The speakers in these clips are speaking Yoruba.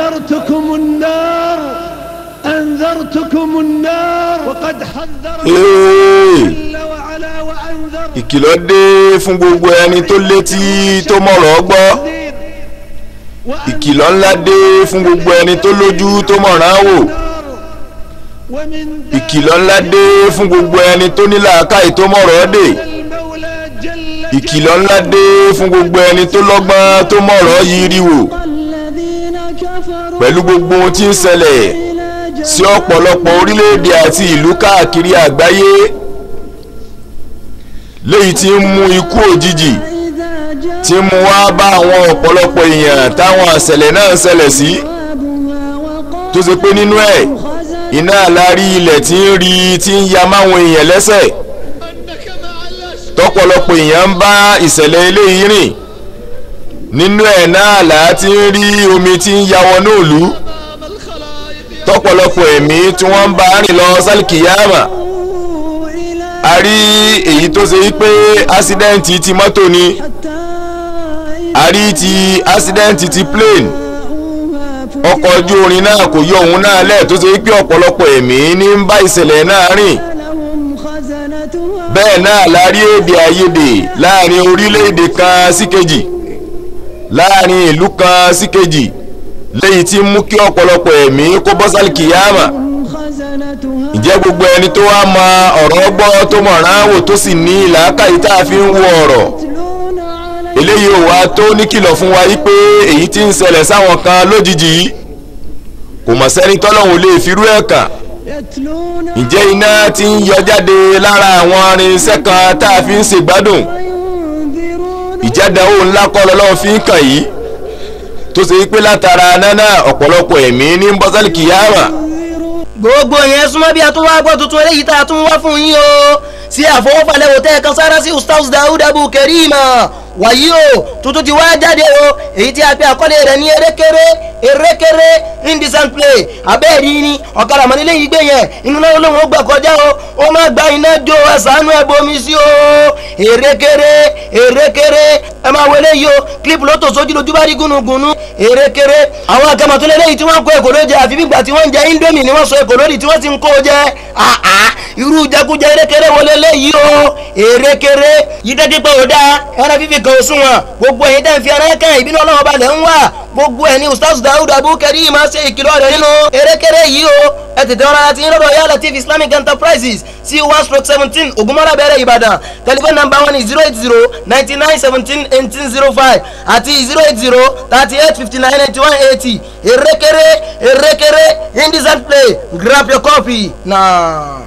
أنذرتكم النار أنذرتكم النار وقد حذر جل وعلا وأنذر. Ìkìlọ̀ dé fún gbogbo ẹni tó létí tó mọ̀rọ̀ gbọ́. Ìkìlọ̀ ńlá dé fún gbogbo ẹni tó lójú tó mọ̀ràn wò. Ìkìlọ̀ ńlá dé fún gbogbo ẹni tó ní làákàyè tó mọ̀rọ̀ dè. Ìkìlọ̀ ńlá dé fún gbogbo ẹni tó lọ́gbọ́n tó mọ̀rọ̀ yiri wò. Pẹ̀lú gbogbo ohun tí ń ṣẹlẹ̀ sí ọ̀pọ̀lọpọ̀ orílẹ̀-èdè àti ìlú káàkiri àgbáyé, léyìí tí ń mú ikú òjijì tí ń mú wá bá àwọn ọ̀pọ̀lọpọ̀ èèyàn táwọn àṣẹlẹ̀ náà ṣẹlẹ̀ sí, tó ṣe pé nínú ẹ̀ iná àlárí ilẹ̀ tí ń rí tí ń ya máwọn èèyàn lẹ́sẹ̀, tọ́pọ̀lọpọ̀ èèyàn ń bá ìṣẹ̀lẹ̀ eléyìí rìn. Nínú ẹ̀ náà là á ti ń rí omi tí ń ya wọnú ìlú, tọ́pọ̀lọpọ̀ ẹ̀mí tí wọ́n ń bá rìn lọ sálìkìyàmà. A rí èyí tó ṣe pé ásídẹ́ǹtì ti mọ́tò ni, a rí ti ásídẹ́ǹtì ti plane, ọkọ̀ ojú orin náà kò yọ òun náà lẹ̀, tó ṣe pé ọ̀pọ̀lọpọ̀ ẹ̀mí ní ń bá ìṣẹ̀lẹ̀ náà rìn. Bẹ́ẹ̀ náà la rí èdè àìyedè láàrin orílẹ̀-èdè kan sí kejì, láàrin ìlú kan sí kejì, léyìí tí ń mú kí ọ̀pọ̀lọpọ̀ ẹ̀mí kó bọ́ sálìkìyàmà. Ǹjẹ́ gbogbo ẹni tó wá mọ ọ̀rọ̀ gbọ́ tó mọ̀ràn wò tó sì ní làákàyè tá a fi ń wo ọ̀rọ̀ eléyìí ò wá tó níkìlọ̀ fún wa yí pé èyí tí ń ṣẹlẹ̀ sáwọn kan lójijì yìí kò mọ̀ sẹ́ni tọ́lọ́hun lè firú ẹ̀ kàn. Ǹjẹ́ iná tí ń yọ jáde lára àwọn irinṣẹ́ kan tá a fi ń ṣègbádùn, ìjádàwó ńlá kọ́ lọ́lọ́run fi ń kàn yìí, tó ṣe pé látara nánà ọ̀pọ̀lọpọ̀ ẹ̀mí ní ń bọ́ sálìkìyàmà. Gbogbo yẹn súnmọ́ bí a tún wá gbọ́ tuntun eléyìí tá a tún wá fún yín o, sí àfọwọ́falẹ̀wò tẹ́ ẹ kan sára sí Ustaz Daud Abu Kerima. Wàyí o, tuntun ti wá jáde o, èyí tí a pè àkọlé rẹ̀ ní erékeré erékeré indecent play. Abẹ́ẹ̀rí ni ọ̀kadà mọ́nílé yìí gbé yẹn, inú náà lòun ó gbà kọjá o, ó má gba iná jó ẹ̀sánú ẹ̀ bomi sí o. Erékeré erékeré ẹ máa wọlé yìí o, clip ló tò sójú lójú bá rí gúnugúnú. Erékeré àwọn akẹ́mọ̀ tó lélẹ́yìí tí wọ́n kó èkó ló jẹ, àfi bígbà tí wọ́n ń jẹ indomie ni wọ́n sọ èkó lórí tí wọ́n ti ń kó jẹ. Àà irú jẹkújẹ erékeré wọlé léyìí o. Erékeré yìí dẹ́gbẹ́ pé ó dáa, ẹran fífi kan òsùn wọn, gbogbo ẹ̀yin tẹ́ ń fi ẹran kan ìbínú Ọlọ́run balẹ̀ ń wà, gbogbo ẹ̀ ní Ustaz Daud Abu Kerima ṣe ìkìlọ̀ rẹ̀ nínú erékeré yìí o. Ẹ tètè ọ̀rọ̀ àti ìrọ̀rọ̀ Ya Latif Islamic Enterprises C 1/17 Ògúnmọ́lá bẹ̀rẹ̀ Ìbàdàn. Telephone number wọn ni 080 99 17 18 05 àti 080 38 59 91 80. Erékeré erékeré indecent play, grab your copy now.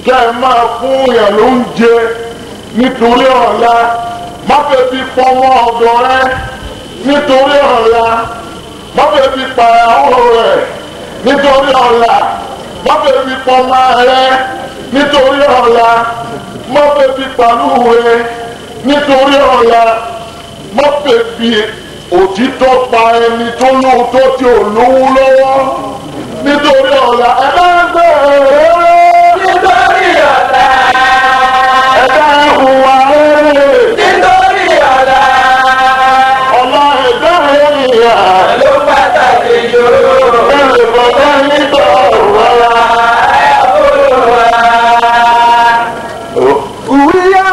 Kẹ́ ẹ máa fún yàn lóúnjẹ nítorí ọ̀la, má fẹ́ fi pọnmọ́ ọ̀dọ̀ rẹ nítorí ọ̀la, má fẹ́ fi pààrọ̀ rẹ nítorí ọ̀la, má fẹ́ fi pọnmọ́ rẹ nítorí ọ̀la, má fẹ́ fi pàlú rẹ nítorí ọ̀la, má fẹ́ fi òtítọ́ pa ẹni tó lóòótọ́ tí ò lówó lọ́wọ́ nítorí ọ̀la. Ẹ bá ń gbé rere nítorí ọ̀la, ẹ bá ń hùwà rere nítorí ọ̀la, ọ̀la ẹ̀dá ènìyàn ló pàtàkì jù. Ẹ̀rẹ̀ bàbá nígbà ọ̀la. Wíyá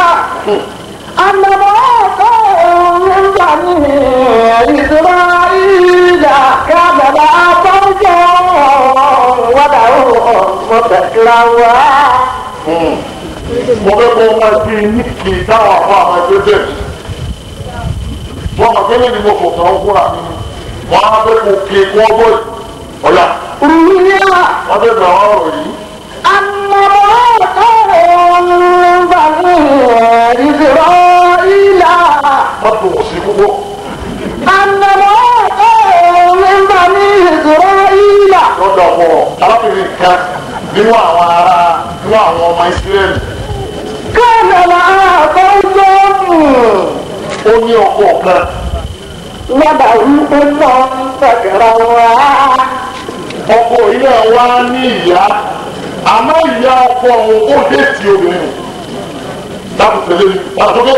ànàmọ́ ọ̀tọ̀ nígbà ní Ìsìráìlà kábàbà àtọ́jọ́ wàdà mọ̀tẹ̀kìlá wá. Mo fẹ́ kó máa fi ní kì í táwọn àpá àwọn ẹgbẹ́ bẹ́ẹ̀. Wọ́n mọ̀ pé lẹ́ni mo fò kàn fúnra mi ni. Wọ́n á fẹ́ kó kí kó ọgbọ́ yìí. Ọ̀yà. Wíyá Wọ́n fẹ́ gbà wọ́n ọ̀rọ̀ yìí. ànàmọ́ ọ̀tọ̀ nígbà ní Ìsìráìlà. Má tó wọ̀ sí púpọ̀. Ànàmọ́ ọ̀tọ̀ nígbà ní Ìsìráìlà. Lọ́dọ̀ ọ̀pọ̀ arábìnrin kan nínú àwọn ará nínú àwọn ọmọ Ísírẹ́lì. Kábàbà àtọ́jọ́. Ó ní ọkọ kan. Wàdà wípé náà ń tẹ̀kẹ̀rẹ̀ wá. Ọkọ yìí náà wá ní ìyá. Àmọ́ ìyá ọkọ òun ó dé ti obìnrin. Dákun tẹ̀lé mi. Padà sókè.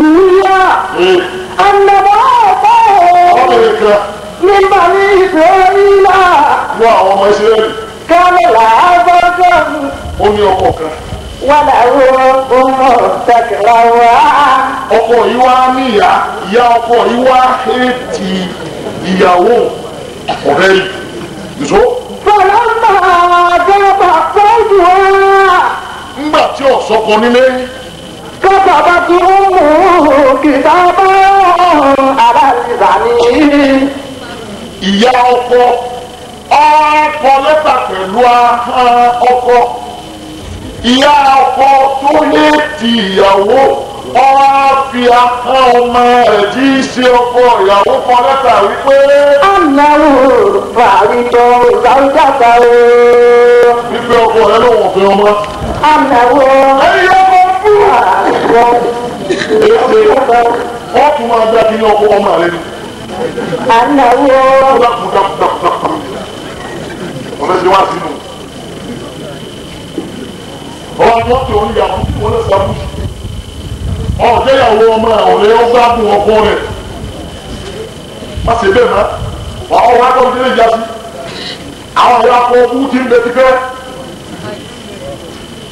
Ìyá Ee, ànàmọ́ ọ̀pọ̀ arábìnrin kan. من بني إسرائيل. Wọ́n àwọn ọmọ Ísírẹ́lì. كان لها زوج. Ó ní ọkọ kan. وله أم تكرهها. Ọkọ yìí wá ní ìyá, ìyá ọkọ yìí wá hẹ́ẹ̀tì ìyàwó ọ̀rẹ́ yìí. Nìṣó. فلما ذهب زوجها. Ńgbà tí ọ̀sọ́kọ nílé. كتبت أمه كتابا على البنين. Ìyá ọkọ ọkọ lẹ́tà pẹ̀lú ahọ́n ọkọ. Ìyá ọkọ tó hẹ́ẹ̀tì ìyàwó ọ̀hún fi ahọ́n ọmọ rẹ̀ tí í ṣe ọkọ ìyàwó kọ lẹ́tà wípé. أنه فارق زوجته. Wípé ọkọ rẹ̀ ló wọ̀n fẹ́ ọmọ. أنه Ẹni ọkọ fún. فارق Èsè wọ́n tún máa dá kí ní ọkọ ọmọ rẹ̀ ni. أنه Dákun dákun dákun dákun. Ọ̀rẹ́ ṣe wá sínú. Ọba tí wọ́n ti òun yà fún wọn lè sàbùsù. Ọ̀jẹ́ ìyàwó ọmọ ọ̀rẹ́ ó gbádùn ọkọ rẹ̀. Má ṣe bẹ́ẹ̀ mọ́. Àwọn ọ̀rẹ́ akọ́ ti lè já sí. Àwọn ọ̀rẹ́ akọ́ ọkú ti ń bẹ tipẹ́.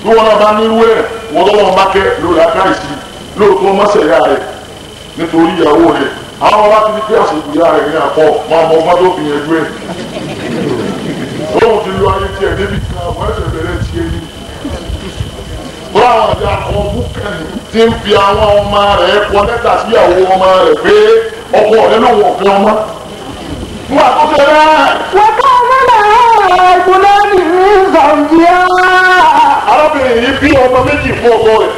Bí wọn náà bá nírú ẹ̀, wọ́n lọ́wọ́ bá kẹ́ lórí akáìsí lóòótọ́ mọ́sẹ̀ ìyá rẹ̀ nítorí ìyàwó rẹ̀. Àwọn ọba ti ní pé àṣejù ìyá rẹ̀ ní àpọ̀ máa mọ ọgbọ́n tó fi yanjú ẹ̀. Lóhùn ti lo ayé tiẹ̀ débi tí àwọn ẹ̀sẹ̀ bẹ̀rẹ̀ tiẹ̀ ní. Wọ́n àwọn àti akọ búkẹ́ni ti ń fi àwọn ọmọ rẹ̀ kọ lẹ́tà síyàwó ọmọ rẹ̀ pé ọkọ rẹ̀ lòun ọ̀fẹ́ ọmọ. Nígbà tó ṣe bẹ́ẹ̀. وكان لها ابنان من زوجها. Arábìnrin yìí bí ọmọ méjì fún ọkọ rẹ̀.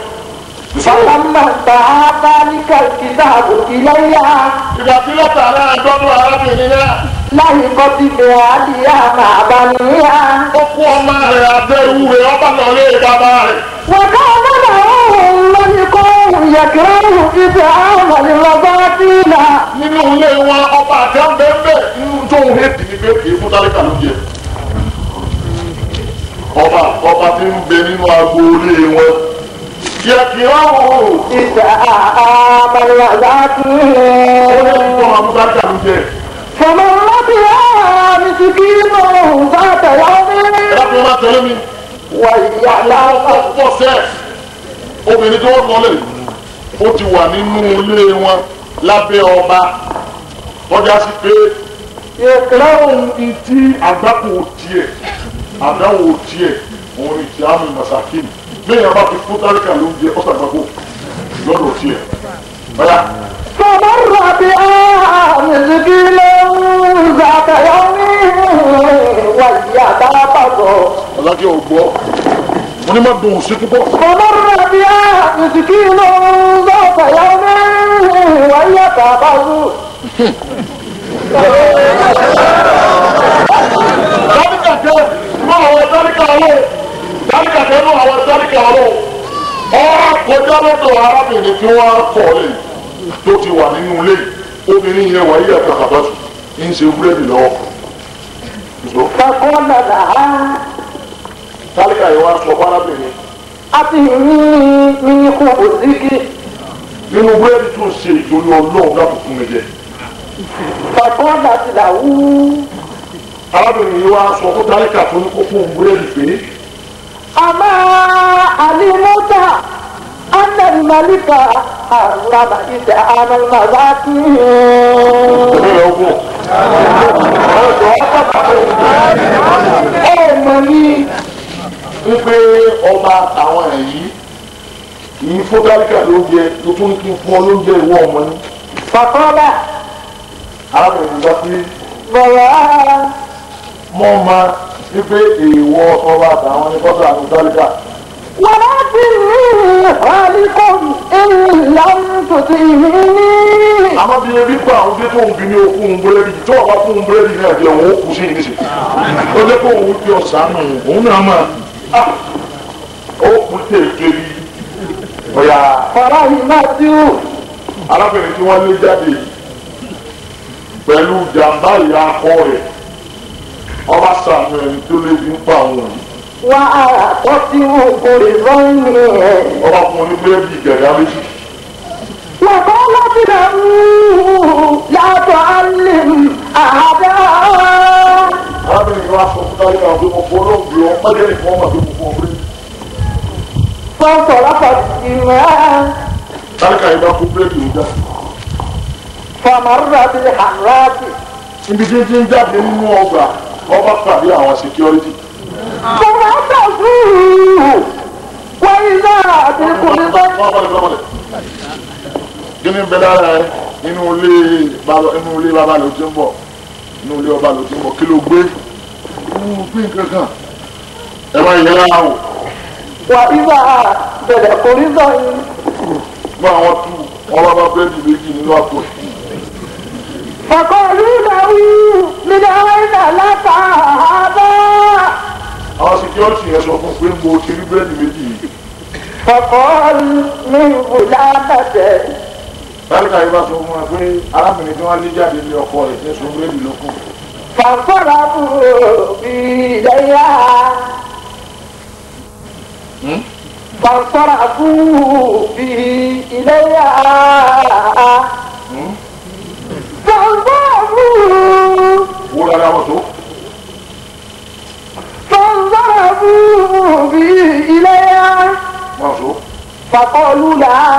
فلما انتهى ذلك الكتاب إليها. Ìgbà tí lẹ́tà náà dọ́dọ̀ arábìnrin náà. لهقت بأهلها مع بنيها. Ó kó ọmọ rẹ̀ àtẹrù rẹ̀ ọba lọ lé bàbá rẹ̀. وكان له ملك يكره إطعام المساكين. Nínú ilé wọn ọba àti ọ̀bẹ̀ẹ̀bẹ̀ nínú tó ń hẹ́tì ní pé kì í fún tálíkà ló jẹ. Ọba ọba tí ń bẹ nínú agboolé wọn. Yẹ kí wọ́n wò ó. إطعام Ó yẹ kí المساكين. wọ́n máa fún tálíkà ló jẹ. فمن لقيها مسكين ذات يوم. Ẹ dákun máa tẹ̀lé mi. وهي لا Ọ̀pọ̀ sẹ́ obìnrin tí wọ́n lọlé ó ti wà nínú ilé wọn lábẹ́ ọba tọ́já sí pé يكره ohun tí àgbákò tiẹ̀ àdáwò tiẹ̀ òun ni ti àmì masakin bẹ́ẹ̀ bá fi fún tálíkà lóúnjẹ ó sàgbákò lọ́dọ̀ tiẹ̀ báyà فمر بها مسكين ذات يوم وهي ترقص. ọ̀làkẹ́ ò gbọ́ mo ní má dùn sí púpọ̀ فمر بها مسكين ذات يوم وهي ترقص. Tálíkà kẹ́ mọ́ àwọn tálíkà ọlọ́wọ́ tálíkà kẹ́ mọ́ àwọn tálíkà ọlọ́wọ́ ọ̀rọ̀ kọjá lọ́dọ̀ arábìnrin tí wọ́n kọ̀ lé tó ti wà nínú ilé obìnrin yẹn wà yíyà kàkàbàtù ń ṣe búrẹ́dì lọ́wọ́. فقال لها Tálíkà yẹn wá sọ fún arábìnrin أتيني من خبزك. nínú búrẹ́dì tó ń ṣe ìtòlú ọlọ́run láti fún mi jẹ. فقالت له Arábìnrin yìí wá sọ fún tálíkà tó ní kó fún un búrẹ́dì pé أما علمت أن الملك حرم إطعام المساكين. ẹ̀mí rẹ̀ ogún. Ọmọ ní wípé ọba àtàwọn èyí kì í fún tálíkà lóúnjẹ ló tún ní kí n fún ọ lóúnjẹ ìwọ ọmọ ní. فقال Arábìnrin bá pé بلى mọ́ ma wípé èèwọ̀ ọba àtàwọn ní kọ́sà àti tálíkà. ولكني خالق إن لم تطعميني. Àmọ́ bí ebi pa àwọn dé tó ń bí ní okun búrẹ́dì tó ọba fún búrẹ́dì náà jẹ òun ó kú sí ìníṣe. Ó jẹ́ kó òun fi ọ̀sán nù òun náà mà á ó kú tèké bí ọ̀yà فرحمته. arábìnrin tí wọ́n lé jáde yìí pẹ̀lú jàǹbá ìyá akọ rẹ̀ ọba sàmì ẹni tó lé bí ń pa àwọn yìí وأعطته قرضين. ọba fún un ní búrẹ́dì gàgà méjì. وقالت له لا تعلم أحدا. Arábìnrin wa sọ fún tálíkà pé mo fọ́ lóògbé ọ mọ́jẹ́ nìkan ọmọ pé mo fún ọ búrẹ́dì. فانصرف بهما. Tálíkà yìí bá kó búrẹ́dì ó já. فمر بالحراس. Níbi tí ń ti ń jáde nínú ọgbà ọba pàdé àwọn security. ففتشوه وإذا بالقرصين. Kí ni ń bẹ lára ẹ? Inú ilé bàbá ló ti ń bọ̀, inú ilé ọba ló ti ń bọ̀, kí ló gbé? Inú gbé nǹkan kan. Ẹ máa yẹ lára wò. وإذا بالقرصين. Mọ àwọn tú wọn bá bá búrẹ́dì méjì nínú àpò. فقالوا له من أين لك هذا؟ Àwọn security yẹn sọ fún pé mo ti rí búrẹ́dì méjì yìí. فقال من فلانة. Tálíkà yìí bá sọ fún wa pé arábìnrin tí wọ́n lé jáde ní ọkọ rẹ̀ ti ń sun búrẹ́dì lókun. فانصرفوا إليها. فانصرفوا به إليها. فانصرفوا. Wo lára wọn tó? فانصرفوا به إليها. Wọn tó. فقالوا لها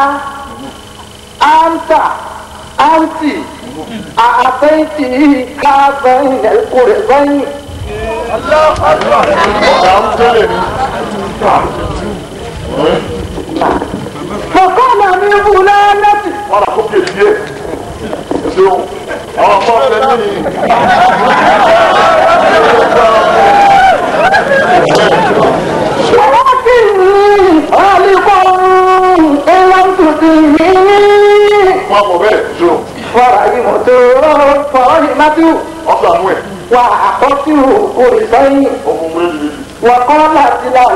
أنت أنت أعطيت هذين القرضين. Ọ̀gá ń tẹ́lẹ̀ ni. فقال من فلانة. Wọ́n rà kókè díẹ̀. Ẹ ṣeun. Àwọn ọmọ ọ̀sẹ̀ ní. ولكني خالق إن لم تطيعيني. Wọ́n mọ̀ bẹ́ẹ̀ ṣeun. فرحمت فرحمت Ọ̀sán àánú ẹ̀. وأعطته قرصين. Ọmọ búrẹ́dì méjì. وقالت له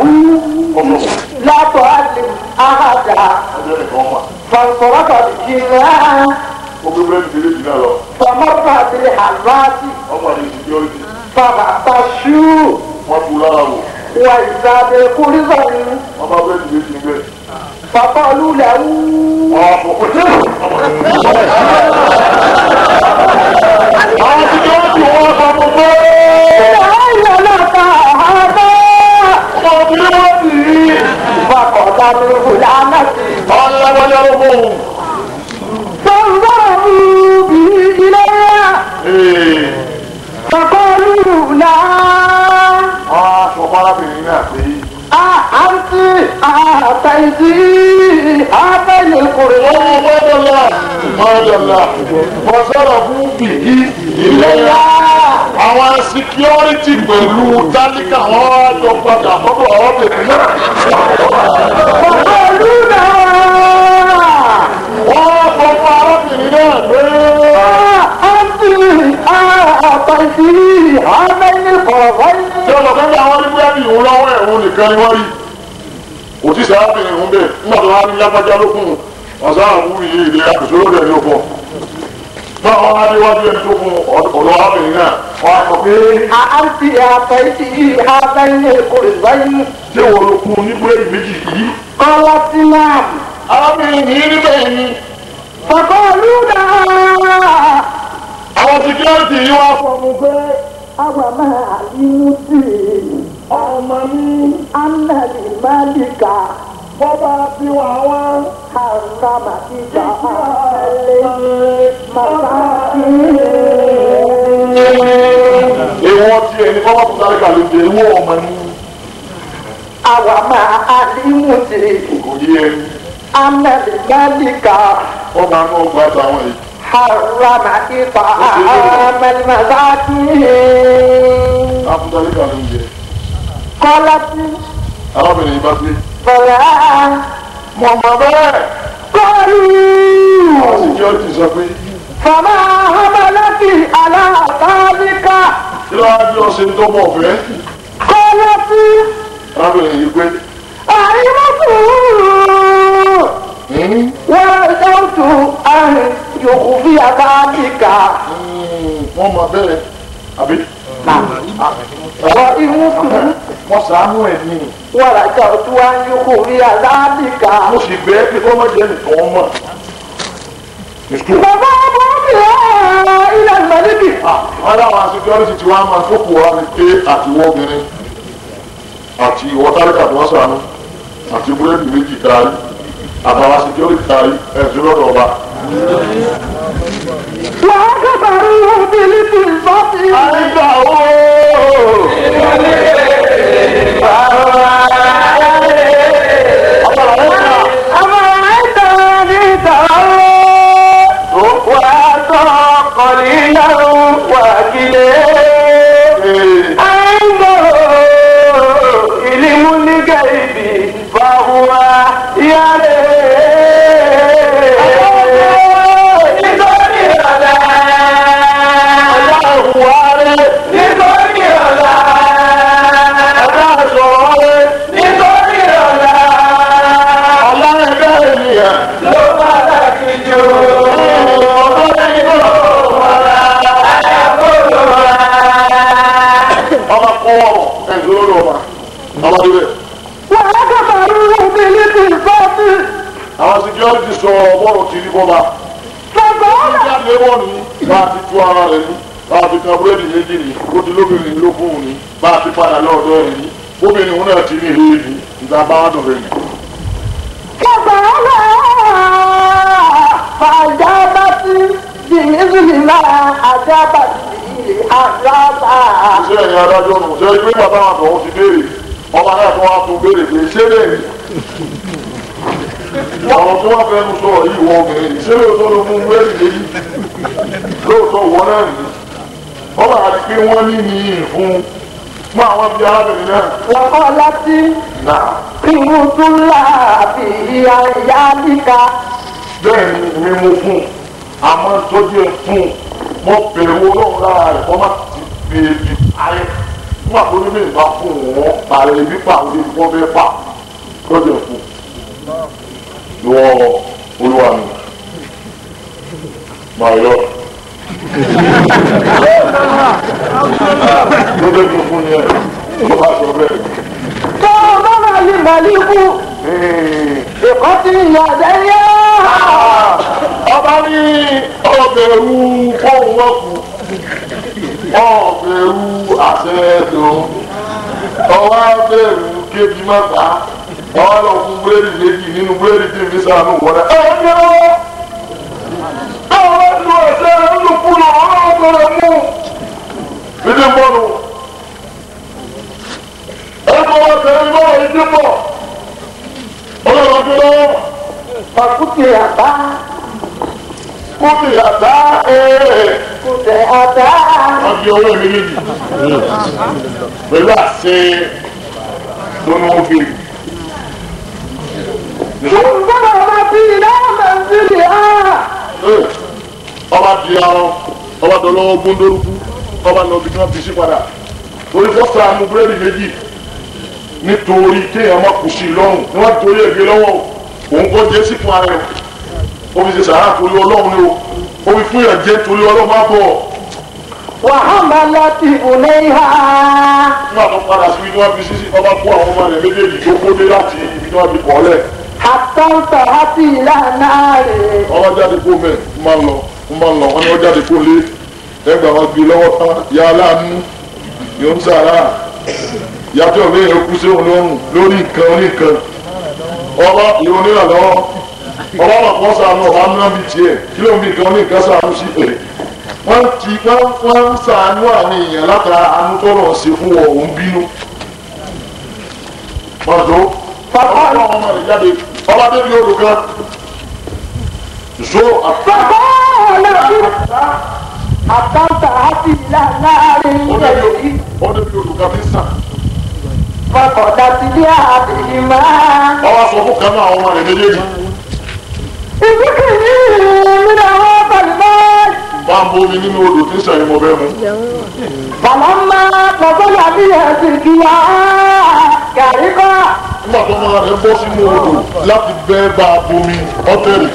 Ọ̀sán. لا تعلم أحدا. Ọjọ́ nìkan wà. فانصرف بهما. Ó gbé búrẹ́dì méjì náà lọ. فمر بالحراس. Ọmọ àti security. ففتشوه. Wọ́n tu lára wò. وإذا بالقرصين. Wọ́n bá búrẹ́dì méjì ń bẹ̀. فقالوا له. Wọ́n á sọ pé àwọn security wọ́n sọ fún pé. أين لك هذا؟ Ọmọ búrẹ́dì yìí. فقال من فلانة. Ọlọ́wọ́lẹ́ ló mú un. فانظروا به إليها. فقالوا لا. Wọ́n á sọ fún arábìnrin náà pé. أنت أعطيت هذين القرآن. Mọ́dọ̀lá mọ́sọ̀rọ̀ fún bìí ìlẹ́yà. Àwọn security pẹ̀lú tálíkà wọ́n á jọ padà sọ́dọ̀ arábìnrin náà. فقالوا لا. Wọ́n á sọ fún arábìnrin náà pé. أنت أعطيت هذين القرآن. Ṣé ọ̀nà kan àwọn rí búrẹ́dì ìhun lọ́wọ́ ẹ̀hún nìkan ni wọ́n rí? Kò tí sàrábìnrin ìhun bẹ́ẹ̀ nígbà tó wá ní lágbájá lókun ọ̀sán àwọn wúri yìí ilé àkùsọ́ lórí ẹni ó fọ́. Náà wọ́n á déwájú ẹni tó fún ọ̀dọ̀ arábìnrin náà. Wọ́n á sọ pé أنت أعطيت هذين القرآن. ṣé wo ló kún ní búrẹ́dì méjì yìí? قالت نعم. Arábìnrin yìí níbẹ̀ ni فقالوا لا. àwọn security yìí wá sọ fún pé أوما علمت ọmọ mi أن لمالك bọ́bá ti wà wá. حرم إذا مساكين. Èèwọ̀ ti ẹni kọ́ bá fún tálíkà ló jẹ ìwọ ọmọ ní أوما علمت kò yé ẹni. أن لمالك Ọba náà gba àtàwọn yìí. حرم إطعام المساكين. Á fún tálíkà ló jẹ. قالت Arábìnrin yìí bá pé. فلا. Mọ̀ mọ̀ bẹ́ẹ̀. قالوا Àwọn security sọ pé فما حملك على ذلك؟ kí ló wá bí ọ̀sẹ̀ tó bọ̀ fẹ́. قالت Arábìnrin yìí pé. أعرفه ورجوت أن يخفي ذلك. Wọ́n mọ̀ bẹ́ẹ̀ àbí. رأيت Wọ́n sàánú ẹ̀ ní. ورجوت أن يخفي ذلك. Mo sì bẹ́ẹ̀ pé kọ́ mọ̀ jẹ́ nìkan mọ̀. فذهبوا بها إلى الملك. Wọ́n láwọn security tí wọ́n á máa fòkù wa ni pé àtiwọ́ obìnrin àti ìwọ tálíkà tí wọ́n sànú àti búrẹ́dì méjì taari àtàwọn security taari ẹ̀sìn lọ́dọ̀ ọba. وأكبروا بالفضة. Àyíká ooo. أفرأيت الذي تولى وأعطى قليلا وأكلى عنده علم الغيب فهو يرى. Nítorí ọ̀la. Nítorí ọ̀la. Nítorí ọ̀la. Ló pàtàkì jù. Ọba kọ́ ọ̀rọ̀ ẹ̀sìn lọ́dọ̀ ọba. Ọba débẹ̀. وأكبروا بالفضة. Àwọn security sọ bọ́ọ̀rọ̀ kiri bọ́ba. فقال Jáde wọ́n ní bá a ti tú ara rẹ̀ ní bá a ti kan búrẹ́dì méjì ní ó ti lóbìnrin ló fóun ní bá a ti padà lọ́ọ̀dọ́ rẹ̀ ní bóbìnrin òun náà ti ní ìlú ní ìgbà bá wà dùn rẹ̀ ní. فقال فأجابت بمثل ما أجابت به أجابا. Ṣé ẹ̀yin adájọ́ nù ṣé pé bàbá wa tọ̀hún ti béèrè ọba náà tó wá tún béèrè pé ṣé bẹ́ẹ̀ ni? Àwọn tó wá fẹnu sọ̀rọ̀ yìí wọ obìnrin yìí ṣé lóòótọ́ ló mú búrẹ́dì méjì lóòótọ́ wọ náà nìyí. Ọba àti pé wọ́n ní ní ìfún fún àwọn bíi arábìnrin náà. وقالت Náà. قوت الله في أيامك. Bẹ́ẹ̀ ni èmi mo fún un àmọ́ tọ́jú ẹ fún un mo bẹ̀rù ọlọ́run lára rẹ̀ kọ́ má ti fi ebi ayé fún àkórí mi ìbá fún wọn parẹ́ ebi pa àwọn ebi wọ́n fẹ́ pa tọ́jú ẹ fún un lọ́wọ́ olúwa mi my lord lọ́jọ́ tó fún ni ẹ ló bá sọ bẹ́ẹ̀. فأمر الملك بقتل يديه. Ọba ní ọbẹ̀rù fóun wọ́n kú ọbẹ̀rù àṣẹ lò ọwọ́ abẹ́rù kébi má bá ọwọ́ lọ fún búrẹ́dì méjì nínú búrẹ́dì tí mi sànù wọlé. Ẹ ẹ ní ọwọ́ báwo bá lu ẹsẹ̀ rẹ̀ ń lò kúlò ọlọ́run bẹ̀rẹ̀ mú ìdí bọ́ọ̀lù ẹ kọ́ wá tẹ̀lé bọ́ọ̀lù ìdí bọ̀ ọlọ́run tó lọ́wọ́. فقتل Kúbi àtá ee. قتل Wọ́n fi owó mi níbi. Pẹ̀lú àṣẹ tó ní wọ́n fi. ثم ضرب إلى منزلها. Ọba di arọ, ọba dọlọ́wọ́ gbóndórúkú, ọba lọ bí wọ́n fi sí padà. Torí fọ́sà mú búrẹ́dì méjì nítorí kéèyàn má kù sí i lọ́rùn. Ní wọ́n torí ẹ̀gbẹ́ lọ́wọ́ òun kọ́ jẹ́ sí fún ara rẹ̀. Ó fi ṣe sàrà torí ọlọ́run ni o. Ó fi fún ìyànjẹ́ torí ọlọ́run má bọ̀. وحملت إليها. Nígbà tó padà sí ibi tí wọ́n fi sí ọba kó àwọn ọmọ rẹ̀ méjèèjì tó kó dé láti ibi tí wọ́n fi kọ́ lẹ̀. حتى انتهت إلى نار. Ọba jáde kó mẹ́ ń máa ń lọ ń máa ń lọ wọ́n ní wọ́n jáde kó lé ẹgbàá wọn gbé lọ́wọ́ tán ya aláàánú yóò ń sàrà yàtọ̀ mi yẹn kú sí òun lọ́rùn lórí nǹkan oníkan ọba ìwọ onírànlọ́wọ́ ọba wà kọ́ sànù ọba ńlá bíi tiẹ̀ kí ló ń bí nǹkan oníkan sànù sí ẹ̀ wọ́n ti wọ́n wọ́n ń sànù àwọn èèyàn látara àánú tó lọ́ọ́ ṣe fún wọn òun bínú. Pàtó ọba ọmọ rẹ̀ jáde ọba débi odò kan so àtà فقال حتى انتهت إلى نار. ó débi odò kan fi ń sàn. فقدت بأحدهما. Ọba sọ fún kan náà àwọn ọmọ rẹ̀ méjèèjì اذكري من هذا المال. bá ń bomi nínú odò tí ń sàn yìí mo bẹ́ẹ̀ mu. فلما قضي بها سقيا غرقا. Nígbà tó ọmọ rẹ̀ bọ́ sínú odò láti bẹ́ẹ̀ bá a bomi ọ́tẹ́rì.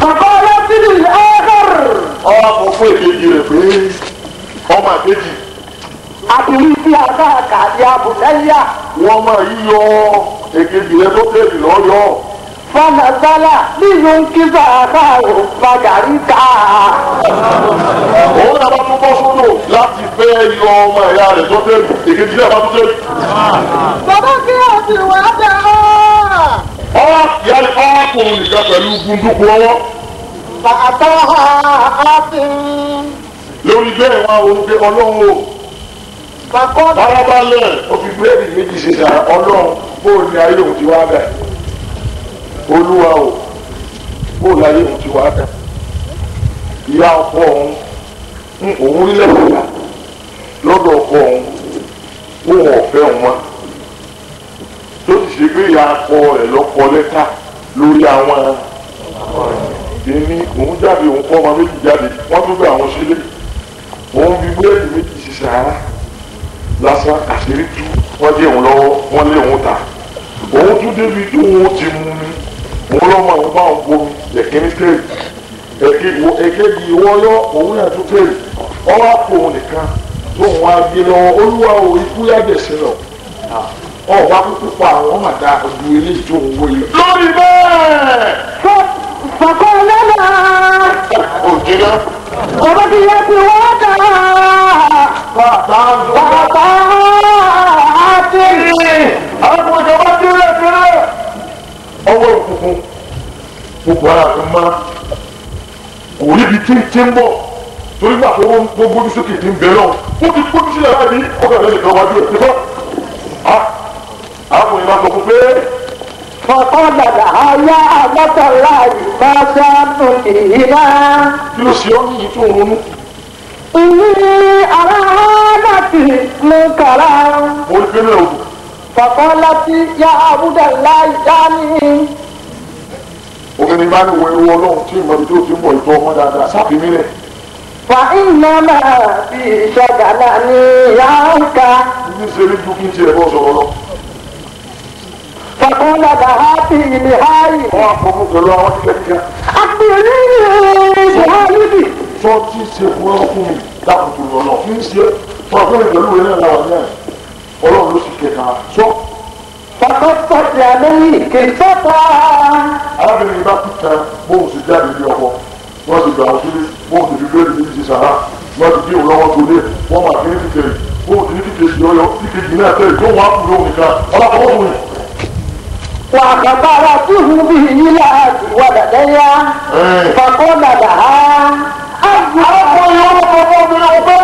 فقالت للآخر Ọba sọ fún èkejì rẹ̀ pé ọmọ àkejì أتريد أخاك يا بني. wọ́n máa yíyọ èkejì rẹ̀ tó tẹ̀lé lọ́yọ̀. فنزل لينقذ أخاه فغرق. Òun náà bá tún bọ́ sódò láti fẹ́ yọ ọmọ ìyá rẹ̀ tó tẹ̀lé èkejì náà bá tún tẹ̀lé. Bàbá kí o ti wá dà á. Ọwọ́ ìyá rẹ̀ ọkùnrin nìkan pẹ̀lú gúndùkú ọwọ́. Bàtà á ti. Lórí bẹ́ẹ̀ wá òun pé Ọlọ́run o. Bàkọ́. Farabalẹ̀ ó fi búrẹ́dì méjì ṣe sàrà Ọlọ́run bóò ní ayé òun ti wá dà. Olúwa o, bóò ní ayé òun ti wá dà. Ìyá ọkọ òun ń òun rí lẹ́kọ̀ọ́ lọ́dọ̀ ọkọ òun òun ọ̀fẹ́ òun mọ́. Tó sì ṣe pé ìyá ọkọ rẹ̀ lọ́kọ lẹ́tà lórí àwọn èmi òun jáde òun kọ́ ọmọ méjì jáde wọ́n tún bẹ àwọn sílé. Òun fi búrẹ́dì méjì ṣe sàrà lásán àṣírí tú wọ́n dé òun lọ́wọ́ wọ́n lé òun ta òun tún débi tó òun ti mú mi òun lọ́mọ àwọn bá òun bomi ẹ̀kíní tẹ̀lé ẹ̀kejì ìwọ́yọ́ òun náà tún tẹ̀lé ọwọ́ àpò òun nìkan tó òun á gbé lọ́wọ́ olúwa ò ikú yàgbẹ̀sẹ̀ lọ ọba kúkú pa àwọn màdá ojú eléyìí tó òun wọ yìí. Lórí bẹ́ẹ̀. Bàkọ́ lọ́la. Òjìlá. Bàbá kí o ti wá dà á. Bàbá Bàbá á ti. Àwọn ìjọba délé délé. Ọwọ́ òkùnkùn gbogbo ara mi máa kò ríbi tí ń tí ń bọ̀ torí gbà tó ń gbójú sókè tí ń bẹ lọ́wọ́ ó ti gbójú sílẹ̀ láì ní ọkọ̀ rẹ̀ nìkan wájú ẹ̀ nípa. Àwọn ìbá sọ fún pé. Bàbá dàda ayá àgbàtàlá ìbá sánú ìhìnà. Kí ló ṣe ọ́ ní ìtò ronú? Ìní ara láti mú kàrá. Mo rí pẹ́lẹ́ odò. Bàbá láti yá àbúdà láì dání. Obìnrin bá ní wo ewu Ọlọ́run tí ìmọ̀ ibi tó ti ń bọ̀ ìtọ́ ọmọ dáadáa sábì mí lẹ̀. Fa iná máa fi ìṣọ̀gàlà ní yáǹkà. Ní ṣe ní ju kí n tiẹ̀ bọ́ sọ̀rọ̀ lọ. Bàbá dàda á fi ìlú háyì. Wọ́n á fọmú pẹ̀lú àwọn kíkẹ́kíkẹ́. Àpèrè ìṣòwò Sọ tí ṣe fún ọkùnrin dákùtù lọ́nà kí n ṣe fún ọkùnrin pẹ̀lú ìwé náà làwọn náà Ọlọ́run ló sì kẹta sọ. Bàbá sọ̀tì àlẹ́yìn kì í sọ́ta. Arábìnrin bá kú tán bóun sì jáde ní ọkọ wọ́n sì gbà wọ́n sílé bóun sì fi bẹ́ẹ̀lì méjì sàrà wọ́n ti gbé òun lọ́wọ́ tó lé wọ́n máa kí ní kíkẹ́ bóun sì ní kíkẹ́ sí ọyọ kíkejì náà tẹ̀lé tó wọ́n á kú lóhùn nìkan ọlọ́pàá wọ́n wù. Wà á kàbára túhù bí ilá wà dàdẹ́yà. Bàbá dàda á. Arákùnrin ọlọ́pàá obìnrin ọ̀pẹ́.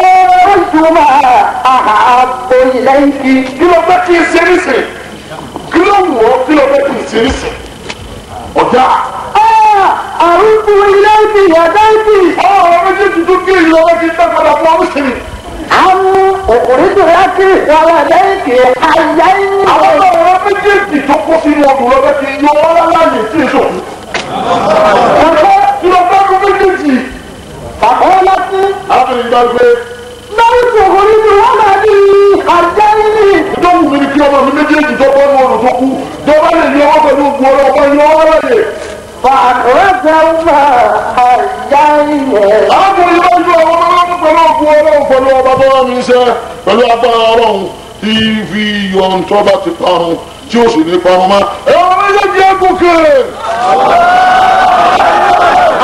Ojúmọ̀ àhàbò ilẹ̀ ìkí. Kí ló fẹ́ kí n ṣe nísìn? Kí ló wù ọ́? Kí ló fẹ́ kí n ṣe nísìn? Ọ̀dà. Àrùkù ilé ìkí yàtọ̀ ìkí. Ọ̀rọ̀ méjèèjì tó gé ìlú ọwọ́ kí n dá padà fún ọmọ ìsinmi. Àwọn òkùnrin tó yá kí wàrà lẹ́yìn àyà ìní. Àwọn ọ̀rọ̀ méjèèjì tó kó sínú ọdún lọ́fẹ́ kí n yọ ọ́ láàyè tí èso kù. Ọ̀pọ̀ kí ló fẹ́ kó méjèèjì? Bàbá ọlọ́tí. Arábìnrin bá gbé. Lórí òkùnrin tó wọ́n máa ní àyà ìní. Ìdánwò mi ni kí ọmọ mi méjèèjì tó bọ́ ní ọdún tó kú. Dọ́bà lè yọ ọ́ pẹ̀lú ògùn ọlọ́pàá yọ ọ́ láyè. Fàkúrẹ́sẹ̀ àyà ìní. Arákùnrin bá yọ ọmọ ọlọ́run pẹ̀lú ògùn ọlọ́run pẹ̀lú ọba tó rán mi iṣẹ́ pẹ̀lú agbára ọlọ́run tí fi yọ ntọ́ bá ti parun tí ó sì ní parun mọ́. Ẹ̀rọ méjèèjì ẹ̀ gòkè.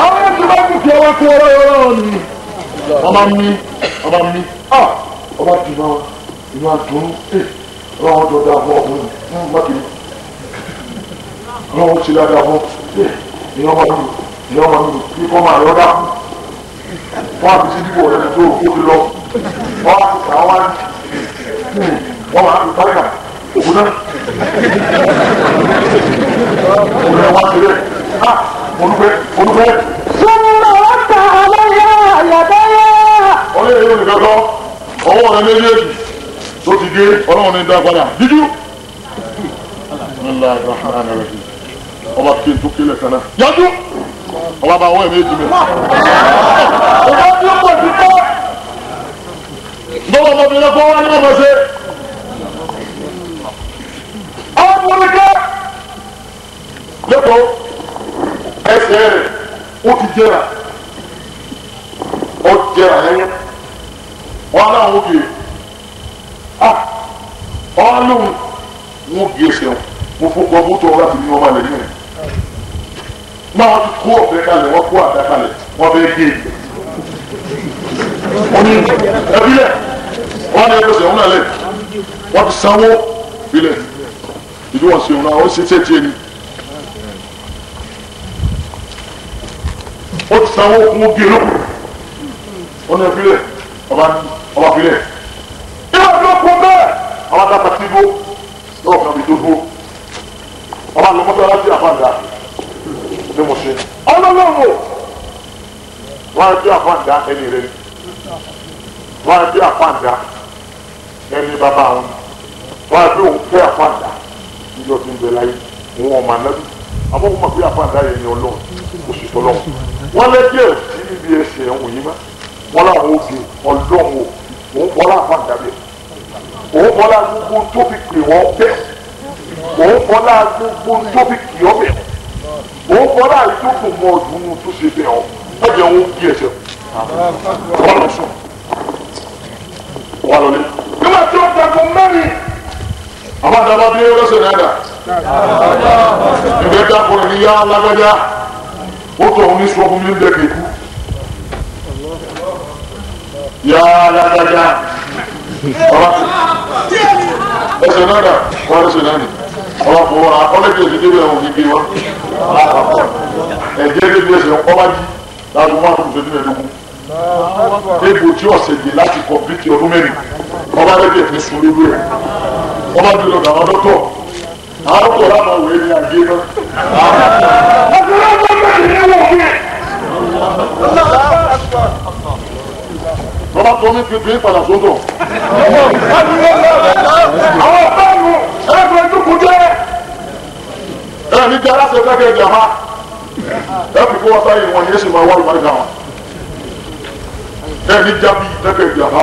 Àwọn ètò bá gòkè ọwọ́ kú ọ̀rọ̀ ọlọ́run ni. Ọba mi ọba mi ọba tì máa inú àdùn ọlọ́run tó dáa fún ọkùnrin mákìrì ọlọ́run ti dáadáa fún ìyá ọmọ mi ìyá ọmọ mi kí kọ́ máa yọ dákú wọ́n á fi sí dìbò rẹ̀ tó o ti lọ wọ́n á fi kà wá wọ́n máa fi táyà òkú náà òkú náà wá sílẹ̀ á olùfẹ́ olùfẹ́. Súnmọ́ ọ̀tá aláya àyàdáyà. Ọlẹ́ yóò nìkan kọ́ ọwọ́ rẹ méjèèjì tó ti gé ọlọ́run ní dá padà dídú. Ọba kí n tó kílẹ̀ kan náà. Yájú! Ọba bá ọwọ́ ẹ̀ méjì mi. Ọba tí ó pọ̀ sí pọ́. Lọ́wọ́ ọmọbìnrin kọ́ wá ní ọmọ ṣe. Ọmọbìnrin kẹ́. Lẹ́kọ̀ọ́ ẹsẹ̀ rẹ̀ ó ti jẹ́ra. Ó jẹ́ra yẹn. Wọ́n á láwọn òkè. Wọ́n á lóhùn. Wọ́n gé ẹsẹ̀ wọn. Mo fọkọ mọ́tò láti ní ọmọ àlẹ́ yẹn. Máa wọ́n ti kó ọ̀bẹ kalẹ̀, wọ́n kó àdá kalẹ̀, wọ́n fẹ́ gé e. Wọ́n ní ẹbílẹ̀, wọ́n ní ẹgbẹ́sẹ̀ ọ̀hún náà lẹ̀, wọ́n ti sanwó bílẹ̀. Ìdí wọ́n ṣe òun náà, ó ṣe ṣe tiẹ̀ ni. Ó ti sanwó fún oge lókun. Wọ́n ní ẹbílẹ̀, ọba bílẹ̀. Ìwà ló kún bẹ́ẹ̀, ọba dáta tí bó, lọ́wọ́ kan bí tó bó. Ọba lọ́mọ́tò aláṣẹ àfàǹdà ní mo ṣe. Ọlọ́lọ́wọ́ wọ́n á gbé àfàǹdà ẹni rẹ ni. Wọ́n á gbé àfàǹdà ẹni bàbá wọn. Wọ́n á gbé òun fẹ́ àfàǹdà níjọ́ tí ń bẹ láyé. Òun ọ̀mà nábì. Àmọ́ òun mọ̀ pé àfàǹdà yẹn ni Ọlọ́run kò sì tọ́lọ́run. Wọ́n lẹ́jẹ̀ sí ibi ẹsẹ̀ ẹ̀hún yìí má. Wọ́n láwọn oge Ọlọ́run o. Òun fọlá àfàǹdà bẹ̀. Òun fọlá gbogbo tó fi pè wọ́n bẹ́ẹ̀. Òun fọlá gbogbo tó fi kì ọ́ bẹ̀. Òun fọlá ìjókòó mọ ọdún tó ṣe bẹ̀ ọ́. Wọ́n jẹ́ òun bí ẹsẹ̀. Wọ́n lọ sùn. Wọ́n lọ lé. Nígbà tí ó dàgbọ́ mẹ́rin. Àwọn àdàbà bí ó lọ́sẹ̀ náà dà. Ìgbẹ́ dàpọ̀ ní yá lágbájá. Ó tọ̀ òun ní sọ fún mi ń bẹ̀ kéku. Yá lágbájá. Ọba ẹsẹ̀ náà dà. Wọ́n lọ́sẹ̀ náà nì. Ọba fọwọ́ ra ọlẹ́bí ẹ̀sìn débẹ̀ ọ̀hún ní gbé wa. Ẹ̀jẹ̀ débi ẹsẹ̀ ọba jí láti wọ́n á fún mẹ́ẹ̀ẹ́dógún. Egbò tí ọ̀sẹ̀ dè láti kọ̀m̀pìtì ọdún mẹ́rin. Ọba lẹ́bí ẹ̀fín sun lójú ẹ̀. Ọba bí lọ́dọ̀ àwọn dọ́tọ̀. Àwọn dọ́tọ̀ láwọn òwe ní àgé náà. Bàbá tó ní pípín padà sódò. Àwọn ọ̀pá ìlú ẹ̀rọ ìdúkú jẹ́. Ẹ ní jẹ́ aláṣẹ fẹ́ kẹ́ jàmá. Ẹ fi kó wá sáyé wọn yéé sì máa wá lùbáríkà wọn. Ẹ ní jábí fẹ́ jàmá.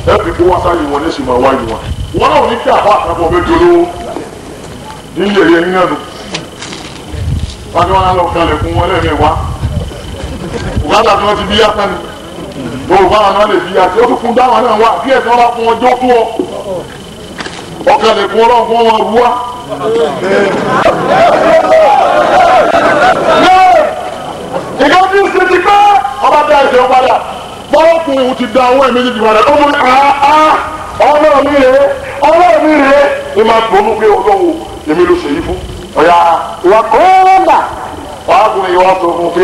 Ẹ fi kó wá sáyé wọn yéé sì máa wá ìlú wọn. Wọn náà ní jàmbá àkàbọ̀ bẹ́ẹ̀ dolówó. Ní yẹ̀yẹ́ yín náà nù. Wọ́n ní wọn á lọ kalẹ̀ fún wọn lẹ́ẹ̀mẹ́wàá. Bùkátà tí wọ́n ti bí yá sani. Yorùbá àwọn náà lè fi àti ó tún fún dáwọn náà wá bí ẹ̀sán bá fún ọjọ́ tó ọ ọkàn lè fún ọlọ́run fún ọmọ rúwá. Ìgbà tí ń ṣe ti pẹ́ ọba dá ẹsẹ̀ padà bọ́ọ̀kùnrin òun ti da owó ẹ̀ méjèèjì padà ó mú ní àá ọmọ mi rèé ọmọ mi rèé ní máa gbónú pé ọlọ́run èmi ló ṣèyí fún ọ̀yà. Wàkúrẹ́là. Arákùnrin yìí wá sọ fún pé.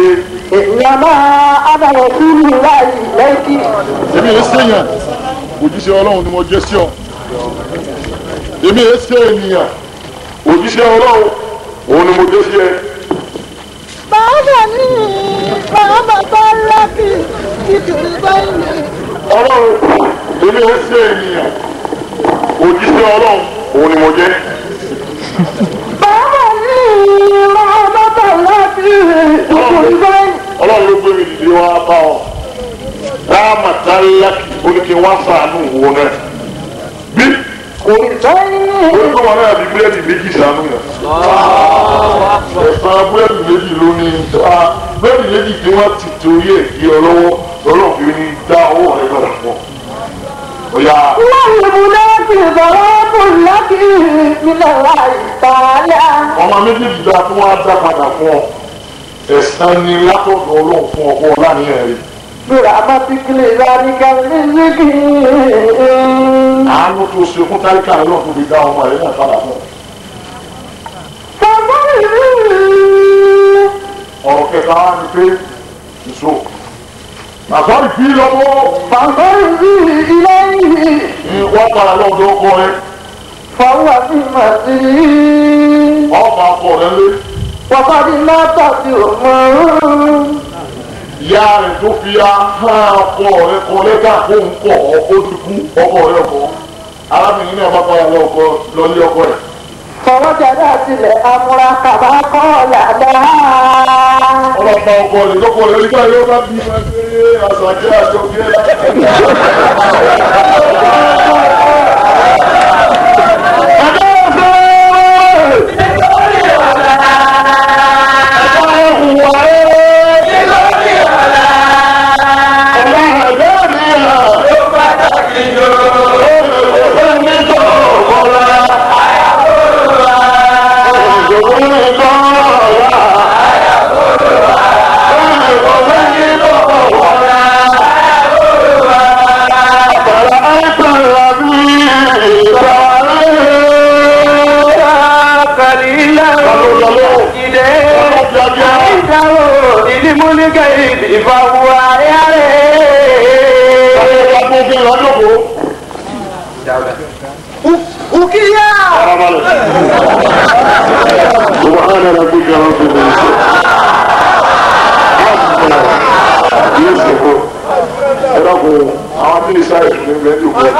Ìyàmá Adàlẹ̀ sílù láì lẹ́kì. Èmi yẹn sèyàn, òjíṣẹ́ Ọlọ́run ni mo jẹ́ sí ọ. Èmi yẹn ṣe ènìyàn, òjíṣẹ́ Ọlọ́run òun ni mo jẹ́ sí ẹ. Bàbá mi, bàbá bá lábì, ìtùrí báyìí. Ọlọ́run, èmi yẹn ṣe ènìyàn, òjíṣẹ́ Ọlọ́run òun ni mo jẹ́. Bàbá mi, bàbá bá lábì, ìtùrí báyìí. Ọlọ́run ló gbé mi dìde wá bá ọ. Rámàtálàkì oníke wá ṣàánú wọn náà. Bí orúkọ wọn náà bí búrẹ́dì méjì ṣàánú yẹn. Ẹ̀sán búrẹ́dì méjì ló ní búrẹ́dì méjì tí wọ́n ti torí ẹ̀ gé ọ lọ́wọ́ lọ́lọ́run fi ní dá ọwọ́ rẹ padà fún ọ. Ọ̀yà. Ọmọ méjèèjì dá tí wọ́n á dá padà fún ọ. Ẹ̀san ni látọ̀dọ̀ Ọlọ́run fún ọkọ láníyàn rẹ̀. Àánú tó ṣe fún táríkà Ọlọ́run tó fi dá ọmọ rẹ̀ náà padà fún ọ. Ọ̀rọ̀ kẹta wá ni pé ìṣó. Àsọ̀rì bí lọ́wọ́. Wọ́n padà lọ́dọ̀ ọkọ rẹ̀. Ọba ọkọ rẹ̀ lé. Ìyá rẹ̀ tó fi ahọ́n ọkọ rẹ̀ kọ lẹ́tà kó ń kọ̀ ọ́ ó ti kú ọkọ rẹ̀ kọ́. Arábìnrin náà bá padà lọ lé ọkọ rẹ̀. Ọlọ́pàá ọkọ rẹ̀ lọ́kọ rẹ̀ nígbà yóò bá bí wọn pé àṣàkẹ́ àjọkẹ́. Àwọn tí ìsá ìsúnmí ń bẹ ní òkú ẹ̀.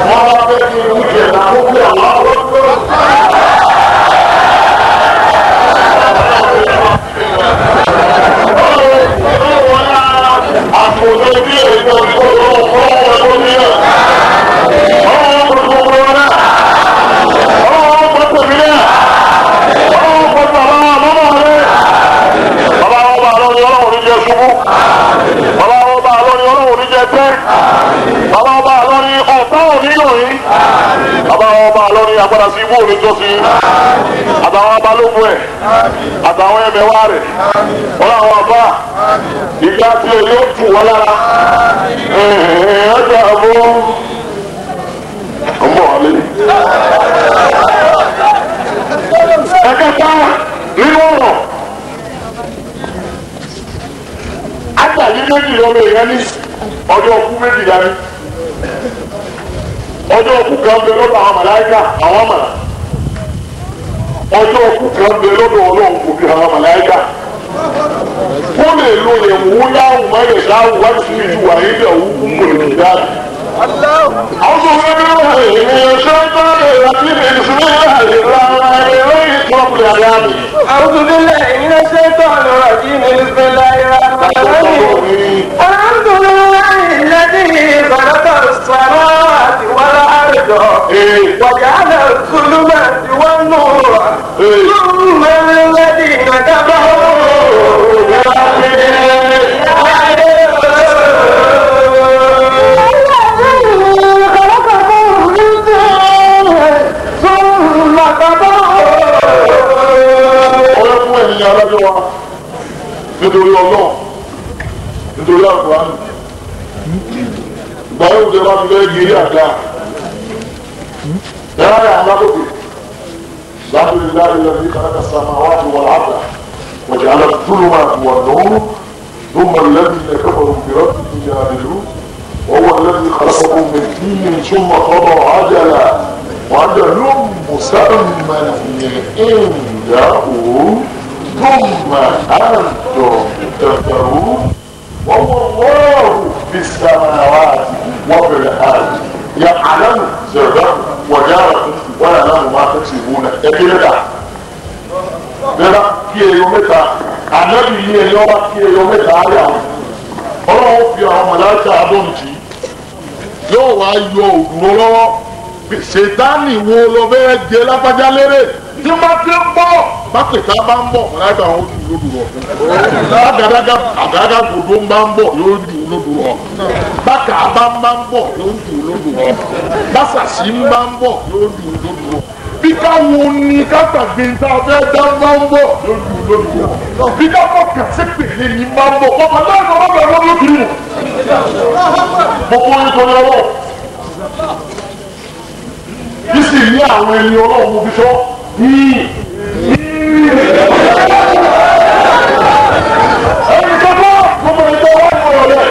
Wọ́n bá fẹ́ kí n wújẹ̀ lákòókò àwọn ọlọ́pàá. Agbára sí ibú òní tó sí àtàwọn abalógun ẹ àtàwọn ẹmẹ̀wá rẹ wọn làwọn àbá ìgbà tí o yóò tù wọn lára ẹjọ àbọ ọmọ wàlẹ. Ẹ̀kẹta nínú ọ̀rọ̀ àtàlí méjì lọ́mọ èèyàn ní ọjọ́ ọkú méjì dání. Ọjọ́ òkú kan bẹ lọ́dọ̀ àwọn màláíkà àwọn màlá. Ọjọ́ òkú kan bẹ lọ́dọ̀ Ọlọ́run kò fi àwọn màláíkà. Kó lè lo yẹ̀wò yáwù mẹ́rẹ̀ sáwù wá sí ìjú wà níbẹ̀ òwú kún kò lè dáàbò. Àwọn tó fẹ́ bí wọ́n ènìyàn ṣe ń bá lè rántí ìsinmi láàyè rárá ẹ̀rọ ìtọ́kùnrin àdáàbò. أعوذ بالله من الشيطان الرجيم بسم الله الرحمن الرحيم الحمد لله الذي خلق السماوات والأرض وجعل الظلمات والنور ثم الذين كفروا بربهم الذي خلقكم من طين ثم قضى. Ọlọ́ fún ẹ̀yin alájọ wa nítorí Ọlọ́run nítorí àkùránì ìgbà yóò jẹ́ bá ti fẹ́ gírí àga ẹ̀rọ àwọn alákòókò láti láti lọ sí kálákà sàmà wá ti wọ̀ láàbà wọ̀jà aládùúgbò máa ti wọ̀ lọ́wọ́ ثم الذين كفروا بربهم يعدلون وهو الذي خلقكم من طين ثم قضى أجلا وأجل مسمى عنده ثم أنتم تمترون وهو الله في السماوات وفي الأرض يعلم سركم وجهركم ويعلم ما تكسبون. Ẹgbẹ́ bẹ́ẹ̀ kí èèyàn mẹ́ta ànábì yìí èèyàn wá kí èèyàn mẹ́ta ayà Ọlọ́run fi àwọn màláíkà àdóǹtì yóò wá yọ òdùrọ̀ lọ́wọ́. Sètáànì wo lọ bẹ́ẹ̀ jẹ lápájá lérè tí wọ́n ti ń bọ̀ bápẹ̀tà bá ń bọ̀ màláíkà àwọn ojú lódùrọ̀ àgàdàgà gbòdó ń bá ń bọ̀ yóò jù lódùrọ̀ bákà bá ń bá ń bọ̀ yóò jù lódùrọ̀ básàsì ń bá ń bọ̀ yóò jù lódùrọ̀ bí káwọn ní kágbàgbé tá a fẹ́ dá ń bá ń bọ̀ yóò jù lódùrọ̀ bí káwọn kàṣẹ́ pèlè ní bá ń bọ̀ ọmọ náà lọ́wọ́ bẹ̀rẹ̀ lọ́dún mo kó yín tó lọ́wọ́ bísí ní àwọn ẹni Ọlọ́run fi sọ ẹni tó bọ́ gbogbo ìjọ wà ní ọ̀rọ̀ rẹ̀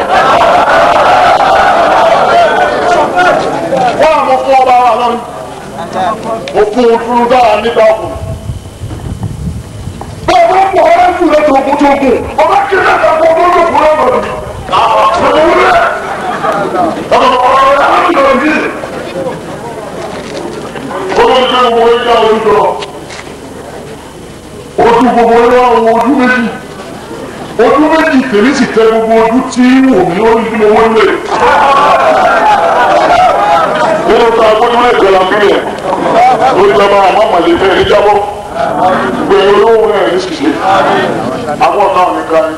wọ́n àmọ́ fún ọba wa lọ́rùn mo fún un dúró dára nígbà ọkùnrin bẹ́ẹ̀ bá pọ̀ ọ́ jù lọ́tọ̀ ogun tó gùn ọba kí ní ẹ̀ka fún ọdún tó kún lọ́dọ̀ ojú gbogbo ẹ̀rọ àwọn ojú méjì ojú méjì tèmi sì tẹ gbogbo ojú tí wò mí ó ní owó lè. Nínú ta agbójú lè jẹ́ la bílẹ̀ lórí bàbá àmọ́ màlẹ́ fẹ́ ní jábọ́ gbé olówó rẹ̀ ní ṣìṣe agbọ́ náà ní ká ní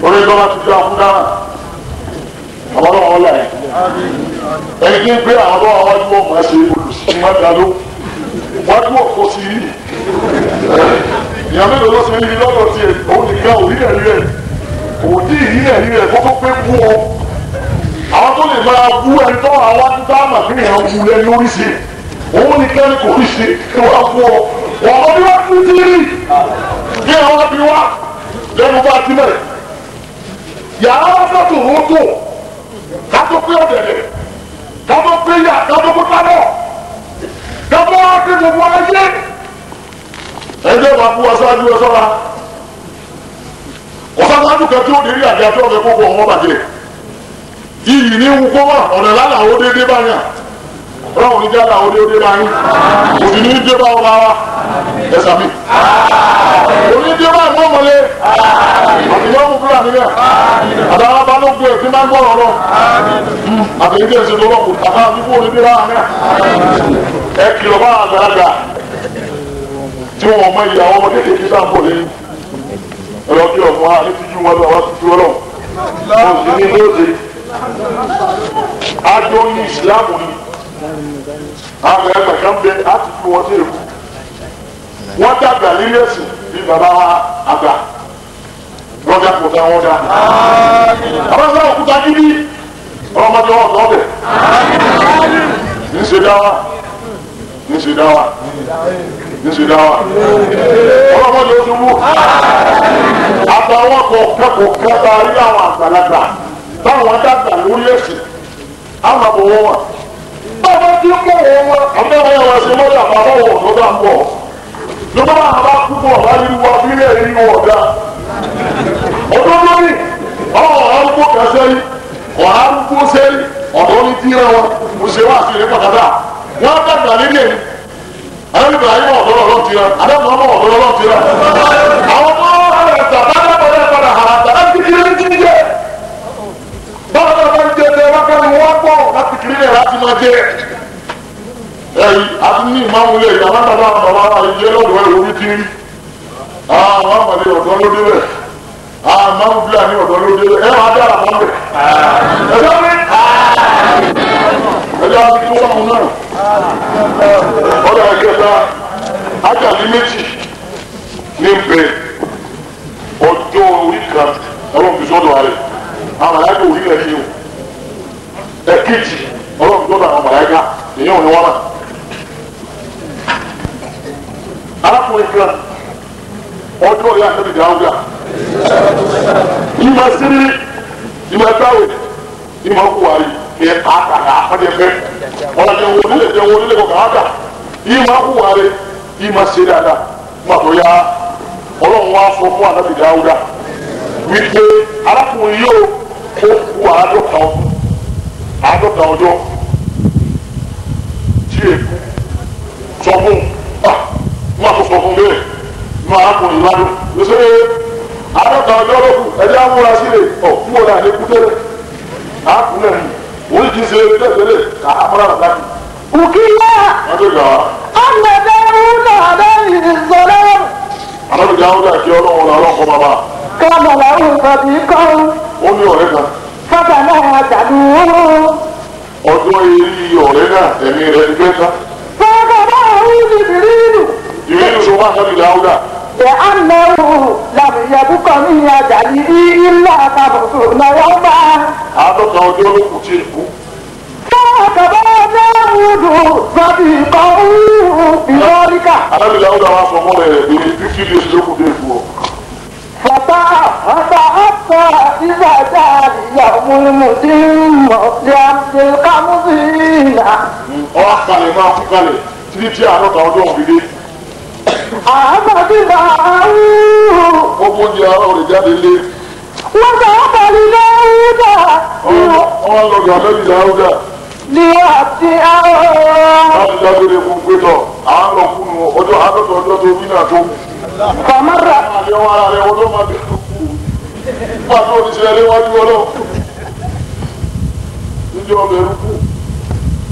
orí bàbá ti dá fún dáná àwọn ọlọ́wọ́ ọ̀la yìí ẹni tí ń gbé àwọn ọlọ́wọ́ wájú ọmọ ẹ̀ ṣe olùsí má dá ló wájú ọ̀tọ̀ sí i ìyá mélòó ló ṣe rí lọ́dọ̀ tiẹ̀ òun nìkan ò rí ẹ̀rí rẹ̀ kò tí ì rí ẹ̀rí rẹ̀ kó tó pé bú ọ àwọn tó lè máa bú ẹni tó àwọn adúgbò àmà kí èèyàn wù lẹ́ni orí ṣe òun nìkan kò rí ṣe kí wọ́n á fún ọ wọ́n mọ bí wọ́n ti ti rí kí àwọn bí wá lẹ́nu bá ti mẹ́rẹ̀ yàrá wọn fẹ́ tó wọ́n tó ká tó pé ọ̀dẹ̀dẹ̀ ká tó pé yà ká tó pé kánọ̀ ká tó wá pé gbogbo ayé bú aṣáájú ẹ sọ́ra. Ọ̀sáájú kan tí ó dérí àga tí ọ̀fẹ́ kókó ọ̀hún bàjẹ́. Iyì ní wù kó wà ọ̀nà lálàó déédéé bá yàn. Ọlọ́run ní jáde àwọn déédéé bá yín. Òsì ní dé bá ọba wa. Ẹ sàmì. Òní dé bá ìmọ̀ ọmọlé. Àtìyọ́ mú kúrò àníyàn. Àtàwọn balógun ẹ̀ tí máa ń gbọ́rọ̀ lọ. Àtẹ̀yìndé ẹ̀sìn tó lọ́kùn. Àtàwọn àdúgbò òní dé bá àníyàn. Ẹ kìlọ̀ bá àgbàlagbà tí wọn mọ ìyàwó ọmọ kékeré bá ń bọ̀ lẹ́yìn. Ẹ lọ kí ọ̀fun wa ní tíjú wọn lọ wá tíjú ọlọ́run. Mo sì ní lóde. Àjọ ní ìsìlámù ni. Àwọn ẹgbẹ́ kan bẹ láti fi wọn sí èkó. Wọ́n dàgbà nílé ẹ̀sìn bí bàbá wa àgbà. Lọ́jà kò dá wọn dá. Àwọn ẹgbẹ́ òkúta gidi. Ọlọ́mọdé wọn sọ bẹ̀. Ní ṣe dá wa. Ní ṣe dá wa. Ní ṣe dá wa. Ọlọ́mọdé ó ti wú. Àtàwọn kọ̀ọ̀kan kọ̀ọ̀kan bá rí àwọn àgbàlagbà. Táwọn dàgbà lórí ẹ̀sìn. Àwọn àbọ̀wọ̀ wọn. Báwo ti ń bọ̀ wọ́n wọn? Àbí àwọn ẹ̀wọ̀n ẹ̀sìn lọ́dọ̀ àbáwọ̀ wọ̀ lọ́dọ̀ à ń bọ̀. Lọ́dọ̀ bá àwọn bá kú bọ̀ bá yí wọ abílẹ̀ yí wọ̀ ọ̀dà. Ọdún lórí ọ̀rọ̀ arúgbó kan sẹ́yìn, ọ̀rọ̀ arúgbó sẹ́yìn, ọ̀dọ́ ní tí wọn mo ṣe wá sí ilé pàtàkì. Wọ́n dàgbà nílé mi. Àwọn ìgbà yìí wọ̀ ọ̀dọ́ lọ́ọ́ ti rán. Àdàmọ́ ọmọ ọ̀dọ́ lọ́ọ́ ti rán. Àwọn tó rẹ̀ tàbá dábọ̀dá padà hàràtà láti kiri ní jíjẹ. Báwo ni wọ́n jẹ ẹ wá kẹ́ni wọ́n pọ̀ láti kiri rẹ̀ láti máa jẹ. Ẹyí àti ní ìmáwó lè yà má bàbá bàbá ìyẹ́ lọ́dọ̀ ẹ̀ orí ti rí. Àwọn àmàlẹ́ ọ̀dọ́ ló dé bẹ̀. Àwọn àmàlẹ́ fúlàní ọ̀dọ́ ló dé bẹ̀. Ẹ wàá dára fún bẹ̀. Ẹjọ́ mi. Ẹjọ́ mi tó wà náà. Ọ̀dọ̀ ẹ̀kẹta ájàlí méjì ní bẹ̀ ọjọ́ orí kan ọlọ́run fi sọ́dọ̀ rẹ̀. Àwọn màláíkà orí rẹ̀ yìí o. Ẹ̀kejì ọlọ́run sọ́dọ̀ àwọn màláíkà èyí ò ní wọ́n náà. Arákùnrin kan ọjọ́ ìyá àtẹ́bí dáúdà ìmọ̀ sírí ìmọ̀ táwẹ̀ ìmọ̀ kúwárí ní àkàrà àkàdẹ́fẹ́ ọ̀làjẹ̀ wo nílẹ̀ jẹ́ wo nílẹ̀ kọ̀ọ̀kan àkà ìmọ̀ kúwárí ìmọ̀ ṣe dáadáa nígbà tó yá ọlọ́run wá sọ fún àtẹ́bí dáúdà wípé arákùnrin yóò ó kú àádọ́ta ọdún àádọ́ta ọjọ́ tí èkú sọ fún un má tó sọ fún bẹ́ẹ̀ má arákùnrin ládùn ló ṣe é àádọ́ta ọjọ́ ló kù ẹjẹ́ amúra sílẹ̀ ọ̀ fún wọn àlẹ́ kú tẹ́lẹ̀ àákùnrin rẹ̀ wọ́n ti ṣe tẹ́lẹ̀ ká amúra rẹ̀ láti. Òkìlá wọ́n ti gbà wá. ọ̀nà Dáúdà alayhi salam Ànábì Dáúdà kí ọlọ́run ọ̀la ọlọ́kọ bàbá kana lahu sadiqun ó ní ọ̀rẹ́ kan fatana jàdúró. ọjọ́ eré ọ̀rẹ́ náà ẹ̀mí rẹ̀ ti fẹ́ tán. فأخبره جبريل Ìrìn sọ fún Ànábì Dáúdà بأنه لم يبق من أجله إلا خمسون يوما àádọ́ta ọjọ́ ló kù tí èkú. فأخبر داود صديقه بذلك Ànábì Dáúdà wá sọ fún ọ̀rẹ́ rẹ̀ pé 50 days ló kù tí èkú o. فتأتى إذا جاء اليوم المتم لعبد الخمسين Ọ kalẹ̀ máa kú kalẹ̀ títí tí àádọ́ta ọjọ́ òun fi dé. أحمد معه Ó bó oúnjẹ àárọ̀ rẹ̀ jáde lé. وذهب لداود Wọ́n lọ gbà Ànábì Dáúdà ليأتيه láti dágbére fún pé tọ̀ à ń lọ kúnu ọjọ́ àádọ́ta ọjọ́ tó wí náà tó. فمر Àlẹ́ wọn ara rẹ̀ wọ́n tó máa bẹ̀rù kú. Nígbà tó ní ṣẹlẹ̀ léwájú ọlọ́run. Níjọ́ bẹ̀rù kú.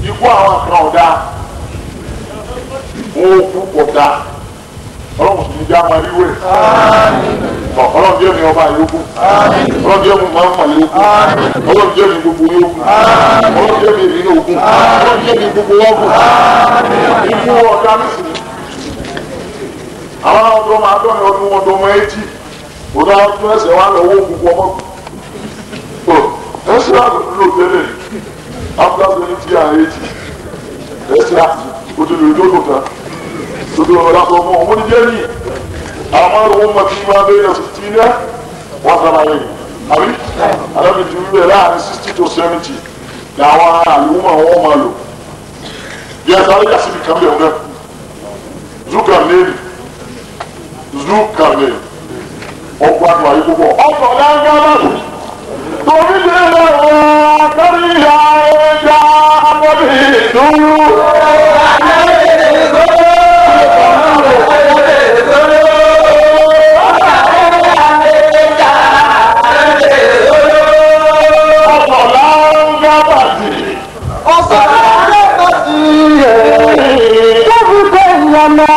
Ikú àwọn kan ọ̀dà. Wọ́n kú ọ̀dà. Ọlọ́run sì ní já máa rí wẹ̀. Ọlọ́run jẹ́ mi ọba yòókù. Ọlọ́run jẹ́ mi máa ń mà yòókù. Ọlọ́run jẹ́ mi gbogbo yòókù. Ọlọ́run jẹ́ mi ìrìnà òkun. Ọlọ́run jẹ́ mi gbogbo wọ́ọ̀kù. Ikú ọ̀dà nísìnyí. Àwọn ọdún máa dọ́ni ọdún ọdún ọmọ etí. Òdà ọdún ẹsẹ̀ wa lọ wó gbogbo ọmọ kù. Ẹsẹ̀ àgùntàn ló tẹ́lẹ̀. After 70 and 80. Ẹsẹ̀ àti òtún lè dókòó tán. Dodo ọ̀rọ̀ lásán ọmọ òun ní jẹ́rìí. Àwọn ọmọ tí wọ́n bẹ́ẹ̀ lọ sí tí náà wọ́n sábà yẹn. Àbí? Àdàbí ti wíwẹ̀ láàrin 60 to 70 làwọn àlùmọ̀ wọn máa lò. Bí ẹ sáré yà síbi kan bẹ̀ ọ̀gá. Zuka nẹ́ẹ̀lì. mi ọgbàdùn ayé púpọ̀ ọkọ̀ lágbára torí lè wọ́n kárí ẹja mọ́bí dúró. Ọkọ̀ lágbára sí. Ọ̀sán lágbára sí. Tóbi tẹ̀ yànnà.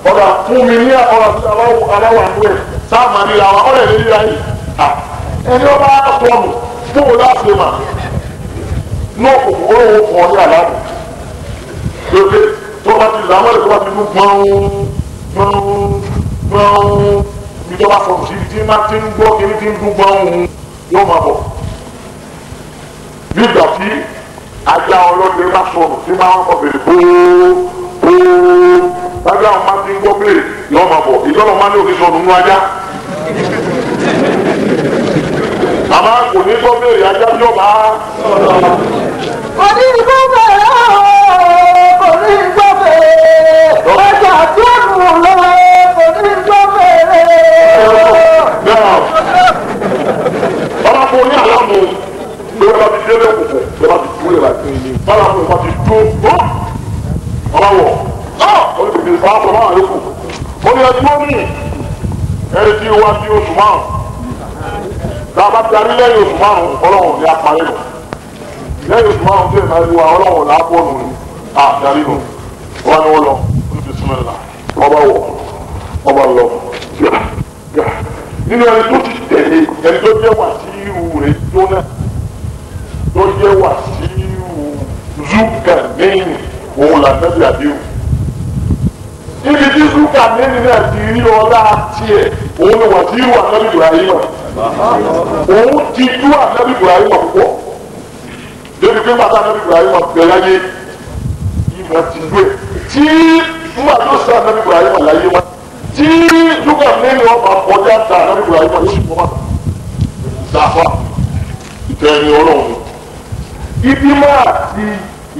Ọ̀rọ̀ fún mi ní ọ̀rọ̀ aláwọ̀ àdúrà. Sáà máa ríra wa ọ̀rẹ́ lè ríra yìí. Ẹni ọba sọnù bóun láti mà ní òkùnkùn olówó fún ọ ní àlámù. Lókè tó bá ti làmọ́lẹ̀ tó bá ti dún gbọ́n gbọ́n gbọ́n ní tó bá sọnù sí ibi tí má ti ń gbọ́ kí ní ti ń dún gbọ́n yóò máa bọ̀. Nígbà tí ajá ọlọ́dẹ bá sọnù tí máa ń kọ bèrè bóó bóó lábẹ́ àwọn máa ti ń gbọ́ bèrè yóò máa bọ̀ ìjọba máa ní òkè sọnù nínú ajá. Àmọ́ kò ní gbọ́ bèrè ajá tí ó bá. Kò ní gbọ́ bèrè ooo, kò ní gbọ́ bèrè. Ọjà tí ó mú lọ, kò ní gbọ́ bèrè ooo. Bàbá fún oní àlámù ló bá ti délé òkùnkùn ló bá ti dúró lè báyìí. Bàbá fún ìbá ti dúró ọba wọ̀ ọ́ ní bèbè bá sọ máa yókù. Ó ní ẹdúró ní ẹni tí wá di oṣù márùn-ún. Tá a bá darí lẹ́yìn oṣù márùn-ún ọlọ́run ní apalẹ́ nù. Lẹ́yìn oṣù márùn-ún tí èèmọ̀ ẹni wa ọlọ́run là á bọ̀ nù ní àdarí nù. Wọ́n ní wọ́n lọ ní bisimilá. Ọba wọ̀ ọba lọ. Nínú ẹni tó ti tẹ̀lé ẹni tó jẹ́ Wàsíù rẹ̀ jóná tó jẹ́ Wàsíù Zukanẹ́yìn òun là nẹ́bí àdéhùn. Ibi tí Zukanẹ́yìn náà ti rí ọlá tiẹ̀ òun ni Wàsíù ànábì Ibrahim. Òun ti dú ànábì Ibrahim púpọ̀. Débi pé bàtà ànábì Ibrahim bẹ̀ láyé ìmọ̀ ti dú ẹ̀. Tí nígbà tó sọ ànábì Ibrahim láyé wá tí Zukanẹ́yìn ọba kọjá ta ànábì Ibrahim yóò sì fọ́ bàtà. Sàfà ìtẹ̀yìn ọlọ́run ibi máa ti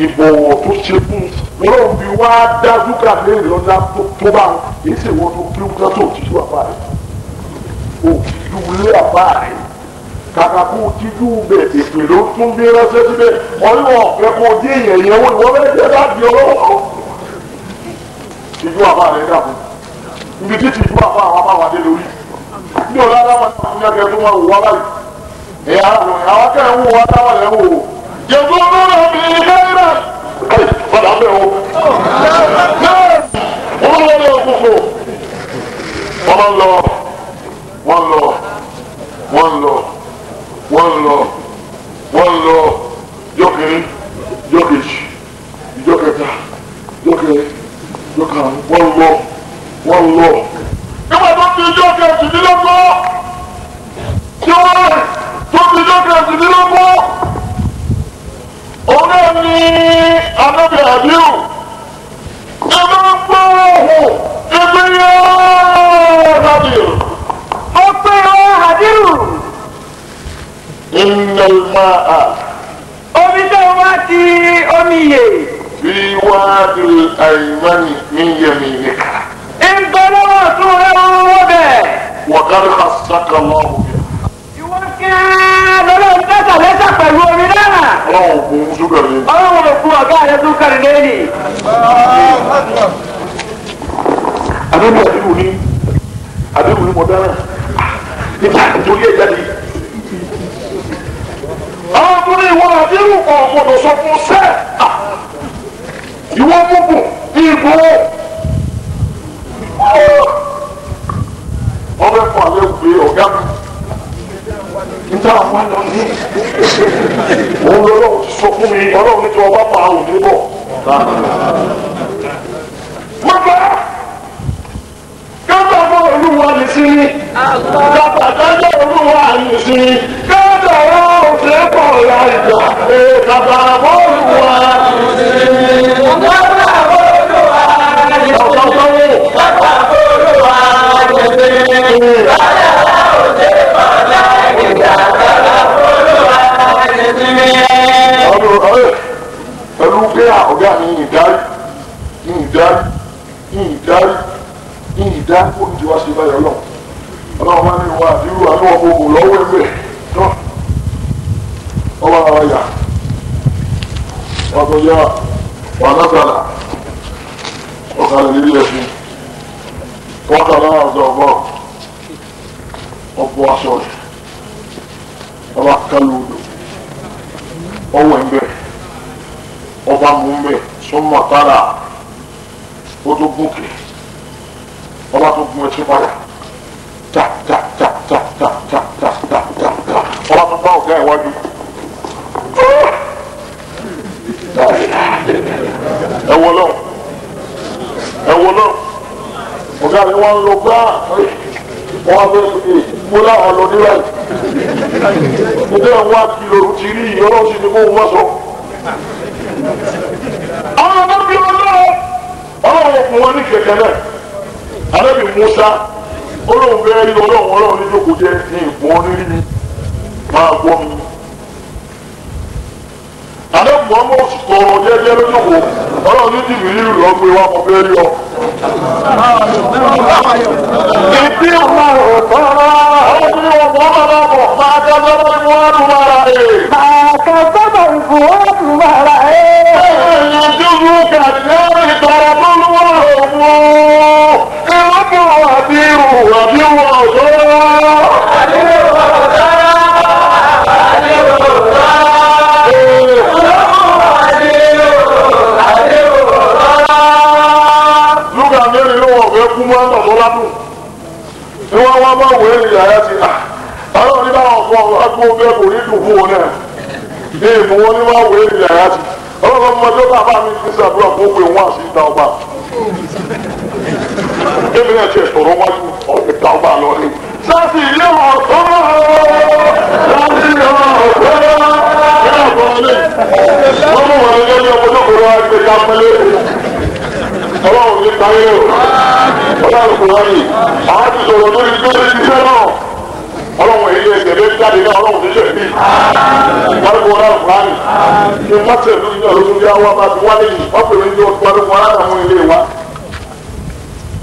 ìbọ̀wọ̀ tó ṣe fún lọ́rọ̀ bí wá dá Zukanẹ́yìn lọ́dá tó bá wọn èyí sì wọ́n tó kí wọ́n tó ti tú àbá rẹ̀ ó ti tú lé àbá rẹ̀ kàkà kó o ti tú bẹ̀ èpè ló tún bí ránṣẹ́ síbẹ̀ ọlọ́wọ́ ọ̀fẹ́ kó o dé èèyàn yẹn wọ́n ìwọ́n bẹ́ẹ̀ jẹ́ láti ọlọ́wọ́ ti tú àbá rẹ̀ dàbọ̀ ibi tí ti tú àbá àwọn abáwa dé lórí ní ọ̀la aláwọ̀ náà fún yàgẹ́ tó máa wò wá báyìí ẹ̀yà àwọn akẹ́rẹ́ ń wò wá táwọn ẹ̀ ń wò ó. يظنون به خيرا padà bẹ̀ o. Wọ́n lọ lọ kókó. Wọ́n lọ wọ́n lọ wọ́n lọ wọ́n lọ wọ́n lọ jọ́kìnrin jọ́kejì jọ́kẹta jọ́kẹrin jọ́karùn wọ́n lọ wọ́n lọ. Nígbà tó ti jọ́kẹ̀jìdínlógún tí wọ́n rìn tó ti jọ́kẹ̀jìdínlógún òun náà ní anábì àdíhù ẹgbẹ́ ń gbọ́ òhùn ẹgbẹ́ yóò nàbì. Ó pé ó àdíhù. Innal ma'a. Omi tó wá ti omi yè. Fi wadi al-aymani min yaminika. Ń bẹ lọ́wọ́ tún rẹ̀ wọ́n bẹ̀. Wa qad khassaka Allahu biha. Ìwọ kí á lọ́lọ́run dẹ́sà lẹ́sà pẹ̀lú omi náà. Ọlọ́run kò ń ṣúgà mi. Ọlọ́run ò fún ọ̀gá rẹ̀ tún kẹrin lẹ́yìn. Àdébí àdébù ní àdébù ní mo dáná nípa nítorí ẹ̀ jáde. Àwọn tó ní ìwọ àdébù kan gbọdọ̀ sọ fún sẹ́ ìwọ mú bùn ìbò. Wọ́n fẹ́ fún àlẹ́ ògbé ọ̀gá mi. Níta àwọn àlọ́ ní. Òun lọ́lọ́run ti sọ fún mi, ọlọ́run ní tí wọ́n bá pa òun ní bọ̀. Mọ̀gbà kábà bọ́ olúwa ní sí ní. Kábà dájọ́ olúwa ní sí ní. Kábà wọ́n ò fẹ́ pọ̀ láìjà. Kábà bọ́ olúwa ní sí ní. Kábà bọ́ olúwa ní sí ní. Kábà bọ́ olúwa ní sí ní. Kábà ò fẹ́ pọ̀ láìjà. Kábà bọ́ olúwa ní sí ní. Pẹ̀lú pé ọ̀gá mi ìdarí ìdarí ìdarí ìdarí ó ti wá sí báyọ̀ lọ. Ọlọ́run máa ní ìwà àdúrà àánú ọmọ ogun lọ́wọ́ ẹgbẹ́ náà. Ọba ara yà wọ́n tó yá wà lásàlà ọ̀kadà nílé ẹ̀sìn wọ́n kà lára ọ̀sẹ̀ ọ̀gbọ́n ọ̀pọ̀ aṣọ rẹ̀ ọba kálù odò ọwọ́ ẹ̀ńbẹ́ ọba mú ń bẹ̀ súnmọ́ tààrà ó tó gòkè ọba tó gun ẹṣin padà tá wọn lọ gbá wọn fẹ́ mú láwọn lọ nílẹ̀ ìdílé wọn kìlọ̀ ti rí ọlọ́run sì ni kó wọ́n sọ. Àwọn ọmọ bí ọlọ́run ọlọ́run fún wọn ní kẹ̀kẹ́ náà. Ànábì Musa olóhùn bẹ́ẹ̀ rí ọlọ́run ọlọ́run ní jókòó jẹ́ ní ìgbọ́n onírí mi máa gbọ́ mi. Ànábì Muhammad sì tọrọ jẹ́jẹ́ lójókòó ọlọ́run ní jìbìrì lọ gbé wa mọ̀ bẹ́ẹ̀ rí ọ. Ìdí ọmọ ọ̀tọ́rọ̀ ọmọ ọmọ ọmọ ọmọ máa dá lọ́wọ́ ní wọ́n á mara ẹ̀. Máa kà sábà ìfowópamọ́ mara ẹ̀. Ìdúró kàdé ìtọ̀rọ̀ lọ́wọ́ òun. Ìrọ́pò àbírù àbíwọ̀ ọ̀dọ́. Àbíwọ̀ ọ̀dọ́. Àbíwọ̀ ọ̀dọ́. Ìrọ́pò àbírù àbíwọ̀ ọ̀dọ́. Lúkà mẹ́rin ló wọ̀ fẹ́ kú mọ́ ọ̀tọ̀ ládùn. Ní wọ́n wá bá wọ̀ ẹ́ yàrá ti à. Ọlọ́run ní báwọn fún ọ agbó bẹ́ẹ̀ kò ní dùn fún wọn náà. Ní ìmú wọn ní wọ́n wọ̀ ẹ́ yàrá ti. Ọlọ́run ọmọdé bàbá mi ti sàdúrà fún pé wọ́n àti ìta ọba. Èmi náà ti sọ̀rọ̀ wájú ìta ọba lọ ni. Sáàsì ilé ọ̀tọ́ sáàsì ilé ọ̀tọ́ ní ọ̀tọ́ ilé. Wọ́n mú wọn gẹ́gẹ́ bí ọmọdé kò lọ́wọ́ ẹgbẹ́ ká pẹ́lẹ́. Ọlọ́run ní parí o. Ọlọ́run kò ráyè. Àwọn ti sọ̀rọ̀ lórí lórí iṣẹ́ náà. Ọlọ́run èyí ẹsẹ̀ lé jáde náà ọlọ́run ní sẹ̀mí. Wọ́n ọlọ́run kùránì. Ní wọ́n tẹ̀ lórí náà lóṣù bí àwọn bá ti wálé yìí. Wọ́n pè mí ní ọdún ọdún wọn láti àwọn ilé wa.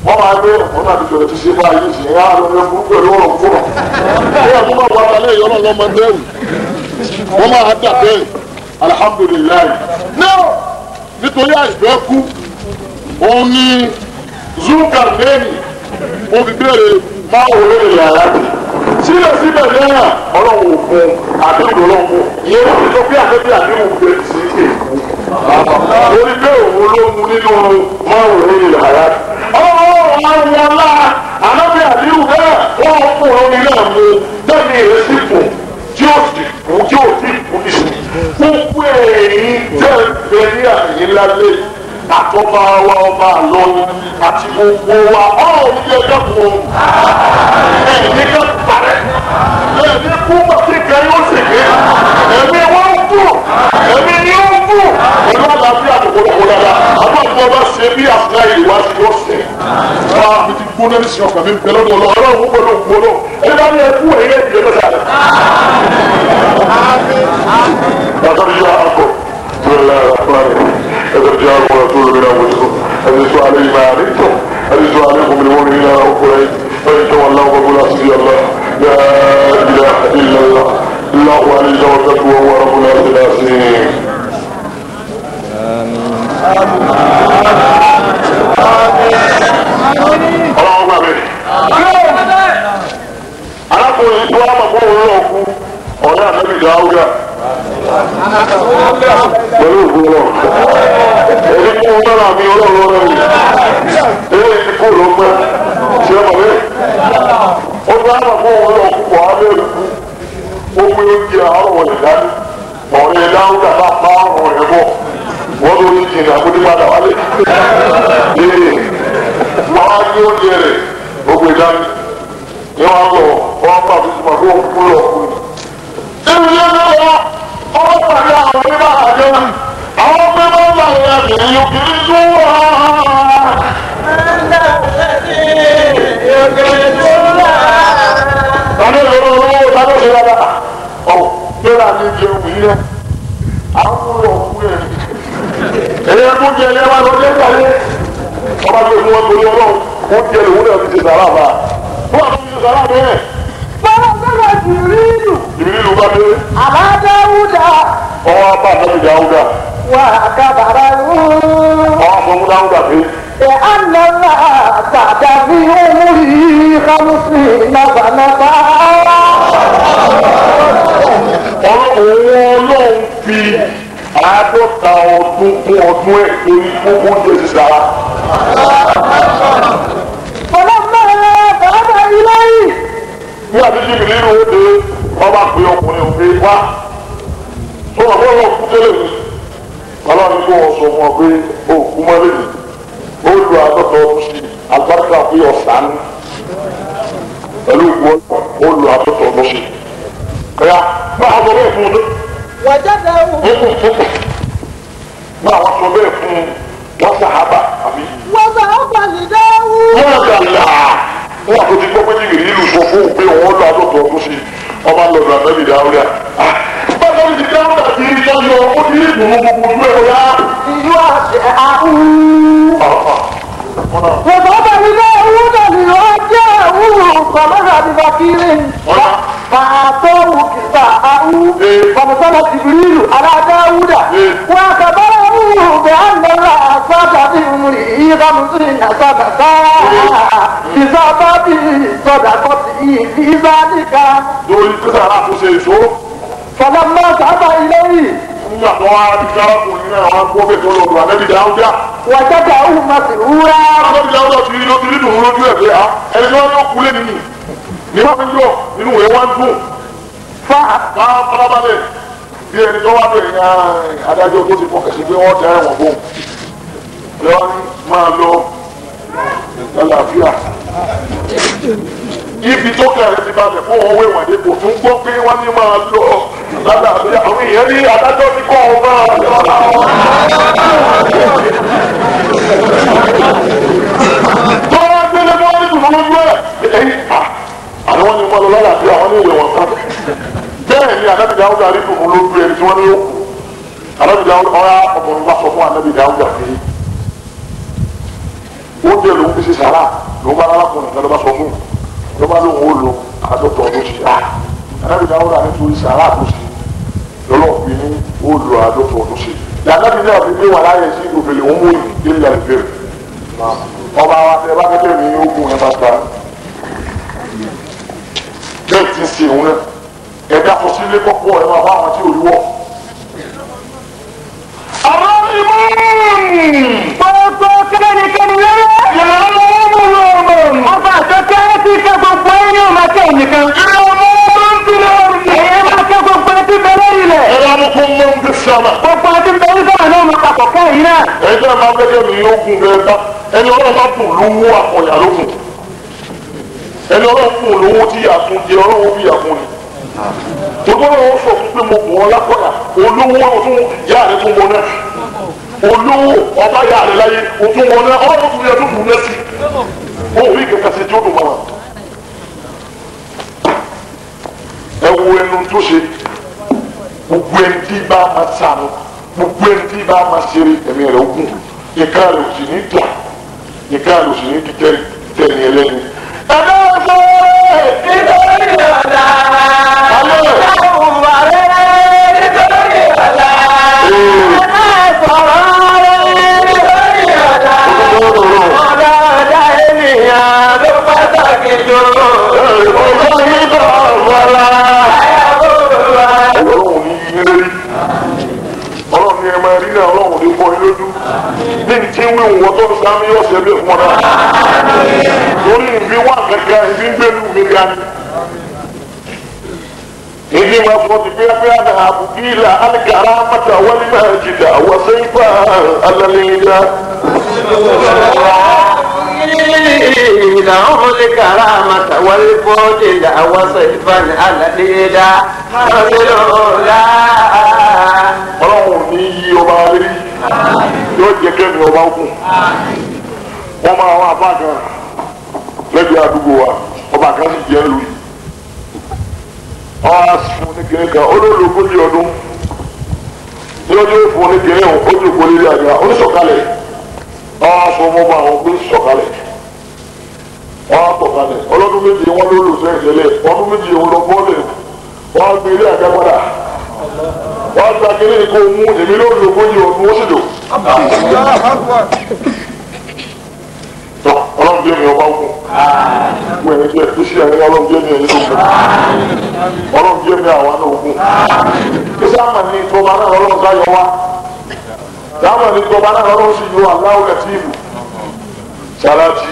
Wọ́n máa gbé ọ̀pọ̀ náà ti bẹ̀rẹ̀ ti ṣe fún ayé ìsìn yẹn á lọ rẹ burúkú pẹ̀lú ọ̀rọ̀ kúrọ̀. Wọ́n tún bá wà lálẹ́ ìyọ́nà lọ́mọ bẹ́ẹ̀rù. Wọ́n máa dà bẹ́ẹ̀ alihamudulilayi. Náà nítorí àìfẹ́ kú òun ni Zulkarnaini mo fi béèrè máa wò lórí yàrá mi. Síbẹ̀síbẹ̀ náà ọlọ́run ò fún àdéhùn ọlọ́run fún ìyẹn wọ́n ti sọ pé àdéhùn àdéhùn bẹ sí èkó. Orí pé òun ló mu nínú máa wò lórí yàrá mi. Ọlọ́run àwọn ọlá ànábì àdéhùn náà wọ́n fún omi náà mu tẹ́mi rẹ̀ sì kù tí ó sì kú tí ó sì kú nísìnyí. Gbogbo ẹ̀yin tẹ́ ẹ ní àyè ńlá lé àtọ́ba wa ọba àlọ́ni àti gbogbo wa ọ̀rọ̀ ní ẹjọ́ kù ẹ̀mí kan parẹ́ ẹ̀mí kú bàtí kan yóò sì gbé ẹ̀mí wọn ń kú ẹ̀mí yóò ń kú pẹ̀lú àlàáfíà àtòkòlòkò dáadáa àbúrò àti ọba ṣe bí àfúrá ìlú wa ti yóò ṣe wá mi ti gbóná ní sinmi ọkàn mi bẹ lọ́dọ̀ ọlọ́run ọlọ́run pẹ̀lú ògbóná ẹni bá ní ẹkú ẹ̀yẹ ìdílé mẹ́ta rẹ̀. Bàtà mi yọ àkọ́ لقد جاءكم رسول من انفسكم عزيز عليه ما عنتم عزيز عليكم بالمؤمنين رؤوف رحيم فان تولوا فقل حسبي الله لا اله الا الله الله عليه توكلت وهو رب العرش العظيم. Ọlọ́run gbà mí. Arákùnrin tí wọ́n á mọ̀ fún òun lọ́ọ̀ kú ọ̀rẹ́ ànábì Dáúdà pẹ̀lú ògùn náà èyí kú náà mi ọlọ́run lọ́rọ̀ mi èyí ti kú ló pẹ́ ṣé ọmọ mi ó ní àwọn fún òun lọ kú wàá bẹ́ẹ̀ kú ó gbé oúnjẹ àárọ̀ wọlé dání ọ̀rẹ́ Dáúdà bá pa ọ̀rọ̀ rẹ̀ bọ̀ wọ́n lórí jìnnà kó ní padà wálé ee wọ́n á gbé oúnjẹ rẹ̀ ó gbé dání ní wọ́n á lọ wọ́n á pàṣẹ ìgbà tó kú lọ kú ni. Ọwọ́ pàdé àwọn onímọ̀ àjọ àwọn ọmọ ẹgbẹ́ ńlá ìyá yóò kiri tó wà. Tani ìlú olówó tani ṣe dáadáa? Ọ̀ gbéra ní jẹun yìí rẹ̀. Àwọn ọmọ òkú rẹ̀. Èyí ẹkún jẹ ẹyẹ wá lọ jẹ́ ìgbàlẹ̀. Ọba tó fún wọn torí ọlọ́run, ó jẹ lòun náà fi ṣe sàrà bá. Wọ́n àti fi ṣe sàrà bẹ́ẹ̀. Bọ́lá bọ́lá Jìbìrìlù. Jìbìrìlù bá dé. Àbá Dáúdà. Ọwọ́ apá ànábì Dáúdà. Wà á kábàárà rú. Ọwọ́ sọ fún Dáúdà pé. Ẹ ànàlá bàdà bí umri khamsi nàbànàbà. Ọlọ́run Ọlọ́run fi 50 ọdún kún ọdún ẹ̀ lórí gbogbo oúnjẹ sísára. Bọ́lá mẹ́rin bàbá ilé yìí. Ní àti Jìbìrìlù ó dé ọba pé ọkùnrin òfin wá tó wà fọlọ́ kú tẹ́lẹ̀ mi ọlọ́run kó wọn sọ fún ọ pé ó kú mọ́lẹ̀ mi ó lu 50 ọdún sí Àlùbáríkà pé ọ̀sán pẹ̀lú ìwọ olù àtọ̀tọ̀ lọ́sẹ̀. Ẹ̀yà máa sọ bẹ́ẹ̀ fún un. Máa wá sọ bẹ́ẹ̀ fún un wọ́n sàhábà àbí. Wọ́n sàhábà lè dáwù. Wọ́n dàlà. Wọ́n àti ti gbọ́ pé jìbìrì ìlú sọ fún un pé òun lọ àtọ̀tọ̀ ọdún sí ọba lọ́dọ̀ àbẹ́bí dáwúdà. Bákan ní ti dáwúdà ti rí sọ́yọ́ ó ti rí ìdùnnú gbogbo ojú ẹ̀rọ yá. Ìlú àti àhú. Wọ́n ní dáwúdà ní ọjọ́ òwúrò kọ̀mọ́sà ti bá kiri. Fàtọ́wù kìtà àhú. Kọ̀mọ́sà ti bìrìlù aládáwúdà. Wọ́n kàbára wúrù bẹ́ẹ̀ ànàlá àgbàdà bí múri ìbámusí àgbàdà. Ìsábà bí sọ̀dà kọ́tì ìbáníkà. Lórí písà àtúnṣe èso. Fọlọ́mọ sábà ilé yìí. Nígbà tó wá ní kárakùnrin náà wá gbọ́ bẹ́ẹ̀ tó lọ́dọ̀ ànábì Dáúdà. Wàjájà òun máa sì wúrà. Ànábì Dáúdà ti rí lójú nínú lójú ẹ̀ pé á ẹni tí wọ́n yóò kú lé nìyí. Ní wọ́n fi yọ nínú ẹ̀ wá ń dùn. Fa Ká farabalẹ̀ bí ẹni tó wá bẹ̀rẹ̀ ní adájọ́ tó ti fọkàn sí pé wọ́n tẹ ẹ̀wọ̀n fóun. Lọ́wọ́ ní máa lọ lálàáfíà. Ibi tó kẹrẹ ti balẹ̀ fún òun wéwọ̀n dé kò tún gbọ́ pé wọ́n ní máa lọ lálàáfíà. Àwọn èèyàn ní adájọ́ ti kọ́ ọ máa lọ. Tọ́lá gbélé mọ́ ní tùmọ̀ lójú ẹ̀. Ẹ̀yìn àwọn ní máa lọ lálàáfíà wọ́n ní ìwé wọn kan. Bẹ́ẹ̀ ni Ànábì Dáúdà rí tùmọ̀ lójú ẹni tí wọ́n ní ó kù. Ànábì Dáúdà ọ̀rá ọmọdé bá sọ fún Ànábì Dáúdà pé oúnjẹ lòun fi ṣe sàrà lòun bá arákùnrin kan ló bá sọ fún un ló bá lóun ó lo àádọ́ta ọdún sí i Ànábì Dáúdà nítorí sàrà tó ṣe lọ́lọ́ọ̀bí ní ó lo àádọ́ta ọdún sí i Ànábì náà fi gbé wà láyé sí òfèlè òun wòye délé àlùfẹ́rẹ́ ọba wa tẹ bá kẹ́kẹ́ mi ogun ẹ̀ bá ta bẹ́ẹ̀ ti ń ṣe òun náà ẹ̀dá kọ sílé kọ́kọ́ ẹ̀ máa bá àwọn tí ò rí wọ̀. Àwọn ìmọ̀ọ́mù gbogbo kẹ́nikẹ́ni lọ́wọ́. Ọba àtọ́kẹ́ tí ká gbogbo ẹni ò máa kẹ́ ònìkan. Ẹ̀yẹ́ máa kẹ́ gbogbo ẹtí bẹ lórí ilẹ̀. Gbogbo ẹtí bẹ ní sọ̀rọ̀ náà máa papọ̀ kẹ́ yìí náà. Ẹgbẹ́ máa gbẹ́jọ́ mi yóò gùn bẹ́ẹ̀ bá ẹni ọlọ́run bá bùn lówó àkọyà lókun. Ẹni ọlọ́run bùn lówó tí yàtún jẹ ọlọ́run bí yàtún ni. Gbogbo ọlọ́run sọ fún pé mo bùn ọ lákọ̀yà olówó ọtún yá rẹ tún wọ náà. Olówó ọba yá rẹ láyé òtún wọ náà ọlọ́run tún yẹ tó bùn náà sí. Ó rí kẹ̀kẹ́ sí tí ó dùn mọ́ wọn. Ẹ wo ẹnu tó ṣe gbogbo ẹni tí bá máa sànù gbogbo ẹni tí bá máa ṣeré ẹ̀mí rẹ̀ ogun ìka rẹ̀ ò sì ní dà ìka rẹ̀ ò sì ní di tẹ̀lé ẹlẹ́ni. Ẹ̀dá ọ̀sẹ̀ Nítorí ọ̀la. Alẹ́. Ìwà rẹ̀ nítorí ọ̀la. Sọ̀rọ̀ rẹ̀. Nítorí ọ̀la. Ọ̀dà ọ̀dà ènìyàn ló pàtàkì jù. Ọlọ́run ní yín lérí ọlọ́run ní ẹ máa rí náà ọlọ́run ní fọ́ yín lójú ní tí wíwù wọ́n tó ń sáámi yóò ṣe bí fún ọ náà torí ìbí wà kankan ìbí ń gbẹ́lu mi ga ni. Ìdí máa fọ ti bí abẹ́ àná àbùkílà alikara mata wálé máa jìdá wọ́n sẹ́yìnfà alálẹ́yìnlá. لهم الكرامة والفضل وصيفا على الإله رسول Ọlọ́run ní yí ọba lérí yóò jẹ́ kẹ́mi ọba ogun. Wọ́n máa wá àbá kan lẹ́gbẹ̀ẹ́ àdúgbò wa ọba kan sì jẹ́ lórí. Ọba fún ní kiri kan olóòlù ogójì ọdún lọ́jọ́ fún ní kiri ọ̀hún ó jòkó lérí àgbà oníṣọ̀kalẹ̀ ọba sọ ọmọ ọba àwọn pé sọ̀kalẹ̀ wọ́n á sọ̀kalẹ̀ ọlọ́dún méje wọ́n ló lò sẹ́yìn tẹ́lẹ̀ ọdún méje òun lọ bọ́ọ̀lẹ̀ wọ́n á gbé ilé àga padà wọ́n á gba kiri kó mú èmi ló lò ogójì ọdún ó sì dò. Tọ́ ọlọ́run jẹ́ mi ọba ogun mo ẹ̀yìn jẹ́ tó ṣe ẹ̀yìn ọlọ́run jẹ́ mi ẹ̀yìn ogun ọlọ́run jẹ́ mi àwọn náà ogun kí sáàmà ní tọba náà ọlọ́run sáyọ wá sáàmà ní tọba náà ọlọ́run sì yọ aláwọ̀ lẹ́tìfù sàràtì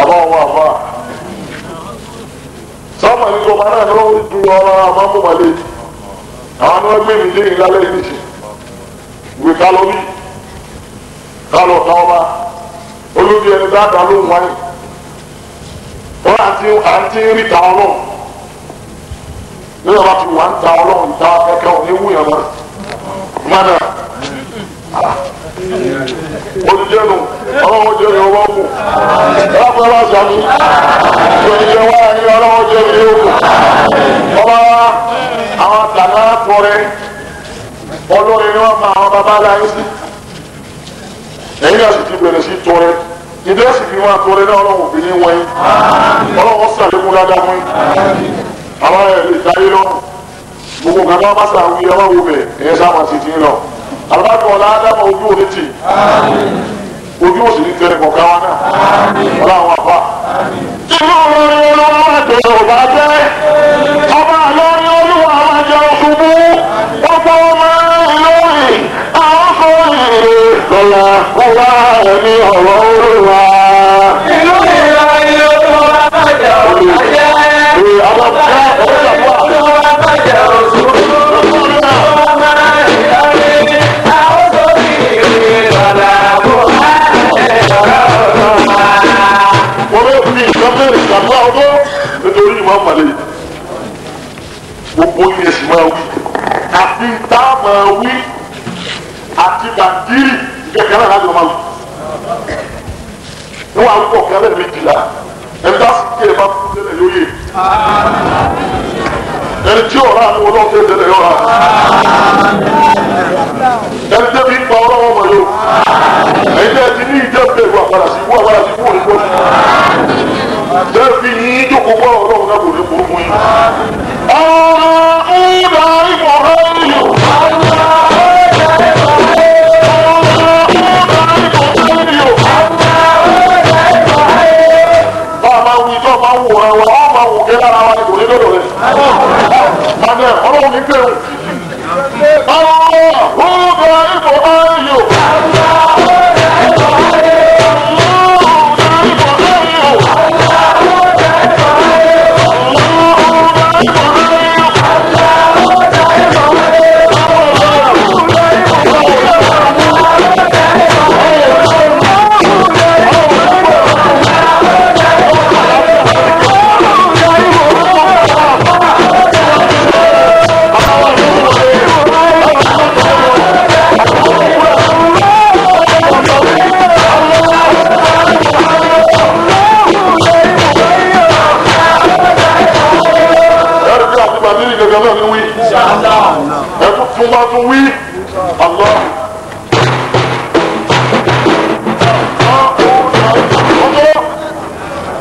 àbá wọn àbá sáàmà ní tọba náà ọlọ́run sì dùn ọ̀rọ̀ àmàmúmalẹ̀ àwọn ni wọ́n gbé mi lé ìlàlẹ́ ìdíje ìwé kálọ́ bí kálọ̀ káwọn bá. Olóbi ẹni dáadáa ló ń wáyé. Wọ́n àti ń rí ta ọlọ́run. Nígbà bá ti wà ń ta ọlọ́run ìta kẹ́kẹ́ òní wúyàn mọ́. Mọ́nà. Olùjẹ́nu ọlọ́run jẹ́ ìyẹn wọ́n kù. Ọlọ́run bá sàmì. Olùjẹ́ wá ní ọlọ́run jẹ́ ìyẹn kù. Ọba àwọn tàná tọrẹ olórin ni wọ́n máa àwọn bàbá aláyé sí. Ẹ̀yin náà sì ti bẹ̀rẹ̀ sí tọrẹ. Ìdí ẹ̀sìn fi wọn tọrẹ náà ọlọ́run òbí ní wọ̀nyí. Ọlọ́run sàlékún dáadáa fún yín. Àwọn ẹ̀ lè dáyé lọ́rùn. Gbogbo nǹkan tó bá sàwí ẹ wá wo bẹ̀ ẹ̀yẹ sáà máa ti ti ń lọ. Àlùbáàkì ọ̀la ádámà ojú òní tì. Ojú òsì ní tẹ̀lé kọ̀ọ̀kan wa náà. Ọlọ́run àfa. Inú olórin olúwa máa jẹ ọba jẹ́. Ọba àlọ́rin olúwa máa jẹ òṣùbù. Ọ̀pọ̀ ọmọ ìlọrin àwọn kò rìn lọ́la kọ́lá ẹ̀mí ọ̀rọ̀ olúwa. Ìlú Ìlọrin olúwa máa jẹ ọba jẹ́. Ọba olúwa máa jẹ òṣùbù. Ọmọ Ìlọrin àwọn kò rìn lọ́la kọ́lá ẹ̀mí ọ̀rọ̀ olúwa. Wọ́n bẹ fi nǹkan bẹ̀rẹ̀ ìgbàgbọ́ ọdún nítorí ìmọ̀ àmàlẹ́ gbogbo yẹn sì máa wí àti tá a máa wí àti bàndírì kẹ̀kẹ́ náà láti máa wí. Níwọ̀n àwọn ọ̀kẹ́ lẹ́nu méjìlá ẹni tá a sì kí ẹ bá kú tẹ́lẹ̀ lóye ẹni tí ọ̀rá àwọn ọlọ́run tẹ́lẹ̀ tẹ́lẹ̀ yọ̀ọ̀rá ẹni tẹ́bi ń pa ọlọ́run ọmọ yóò ẹni tẹ́ ti ní ìjẹ́ bẹ̀rù àpàdà sí ikú àpàdà sí ikú òní pọ̀ tẹ́ fi yín jókòó gbọ́ ọlọ́run náà kò ní kó fún yín. Ọ̀rọ̀ ọ̀dà ìmọ̀ ẹ̀yọ̀. Bá a máa wí tó a máa wò ra wa, a máa wò kẹ́ lára wa ni kò ní lọ́dọ̀ rẹ̀. Màdé ọlọ́run ní bẹ̀rù. Ọ̀rọ̀ ọ̀dà ìmọ̀ ẹ̀yọ̀. Tún wí Allah.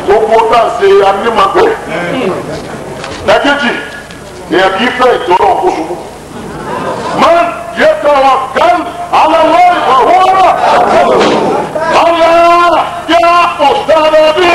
Gbogbo tá a ṣe anímọ̀gbẹ́. Ẹ̀kejì, èèyàn kì í fẹ́ ìtọ́rọ̀ kó ṣubú. Man yatawakkal ala Allah fa huwa Allah yá ọ̀sán-bí.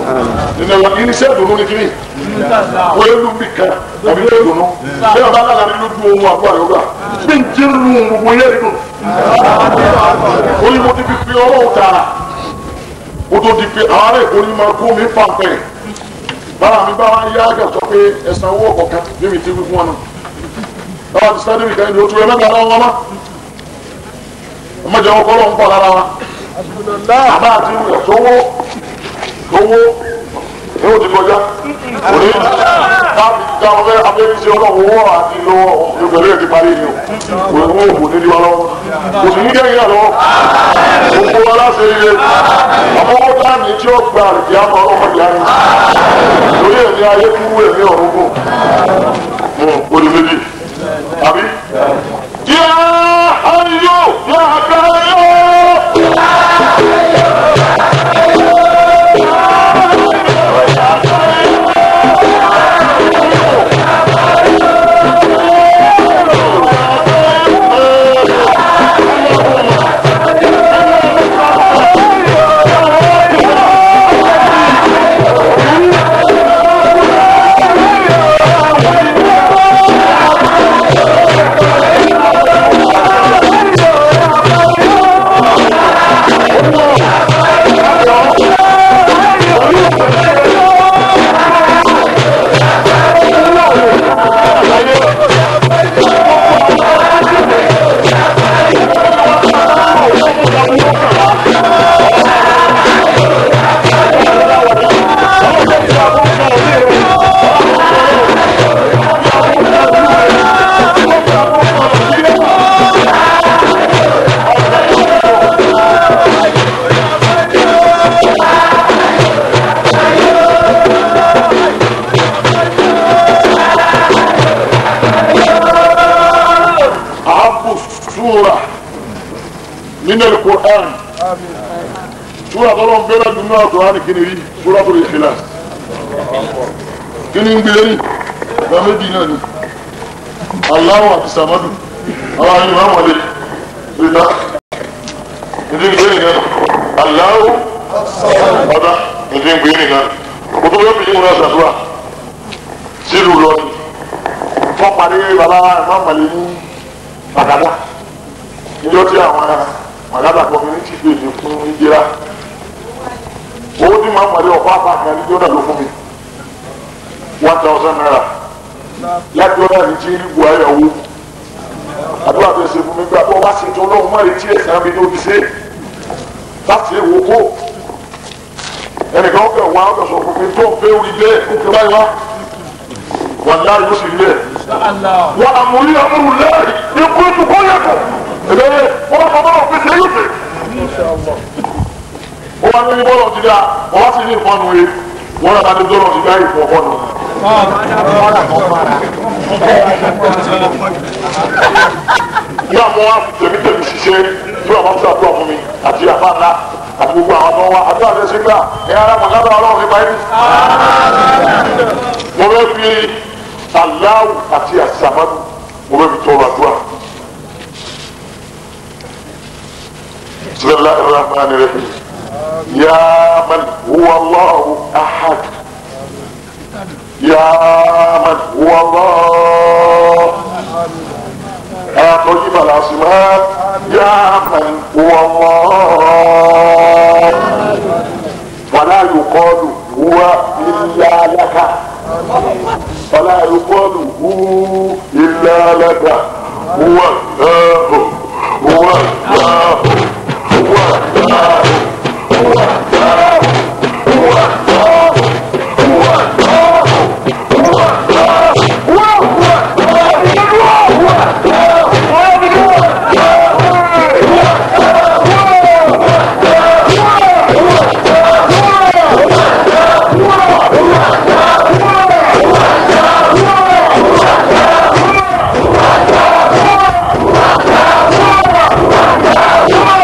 Irinṣẹ́ ìdùnnú ni kiri wọ́n yé lùmí kan àbí lè dùnnú bí wọ́n bá lára ní lójú ohun àbúrò àyọ̀gbà bí n ti lu gbogbo yé nínú. Oyin mo ti fi fi ọlọ́run tààrà o tó di pé àwọn ará Èkó ní máa kó mi fàǹpẹ̀ bára mi bá wá yá àgà sọ pé ẹ̀sán owó ọ̀kan bí mi ti wí fún wọn náà báwa ti sáré nìkan ní oṣù ẹ̀mẹ́ta lọ́wọ́ wọn mọ́ ọmọdé wọn kọ́ ló ń pọ̀ lára wa àbá àti ìwẹ̀ tówó tówó Yóò ti kọjá. Òní táwọn fẹ́ abẹ́bíṣẹ́ ọlọ́run owó àti lọ́wọ́ ìgbẹ̀lẹ́ ẹ̀ ti parí ni o. Òun ò kò ní di wa lọ́wọ́. Kò sì ní kẹ́yìn náà lọ́wọ́. Gbogbo wa láṣẹ ilé. Àmọ́ ó dáàbì tí ó gba àlùkí àmọ́ ọlọ́mọdé á ní. Torí ẹ̀mí ayé kúrú ẹ̀mí ọ̀run kù. Ó di méjì. Àbí? Yá ayọ̀ yá ayọ̀. من القرآن سورة ظلم بلد من القرآن كنري سورة الإخلاص كنري بلري فمدينة الله الصمد الله إمام ولي لله كنري بلري الله هذا كنري بلري وطبعا بيجي مناسبة سورة سيروا لوني فقري بابا إمام ولي بكذا ìjọ tí àwọn màgádà community bèèrè fún ìjìrá owó tí màá pàdé ọ̀pá àpáàkì àdíjọ́ náà ló fún mi 1000 naira láti ọ̀nà ní tí buhari ọ̀wọ́ àdúrà tó ṣe fún mi gbà bọ́ bá ṣe tó lọ́wọ́ mọ́ etí ẹ̀sán mi ní ó ti ṣe láti èwo kó ẹnìkan ó fẹ́ wá ó sọ fún mi tó ń fẹ́ orí bẹ́ẹ̀ ó fẹ́ báyìí wá wà láàyè ó sì rí bẹ́ẹ̀ wà àmúrí àmúrù lẹ́rìí ní kúrúkú kó yẹ kó ìbẹ̀rẹ̀ wọ́n bá bá òfin ṣe yóò ṣe. ó wá ní bọ́ọ̀lù ti dá wọ́n wá sí ní ìfọ́nù yìí wọ́n náà ní bọ́ọ̀lù ti dá ìfọ̀ ọ̀nù. ní àwọn wá tẹ̀mítẹ̀mí ṣiṣẹ́ tí wọ́n bá fi àdúrà fún mi àti àbá ńlá àti gbogbo àwọn tó ń wá àdúrà fẹ́ ṣe gbà ẹ̀ ara màgádà ọlọ́run nípa ẹni. mo fẹ́ fi Aláwù àti àsàmádù mo fẹ́ fi tọrọ àdúrà. بسم الله الرحمن الرحيم يا من هو الله أحد يا من هو الله يا طيب الأسماء يا من هو الله ولا يقال هو إلا لك ولا يقال هو إلا لك هو الله هو الله هو الله هو الله هو الله هو الله هو الله هو الله.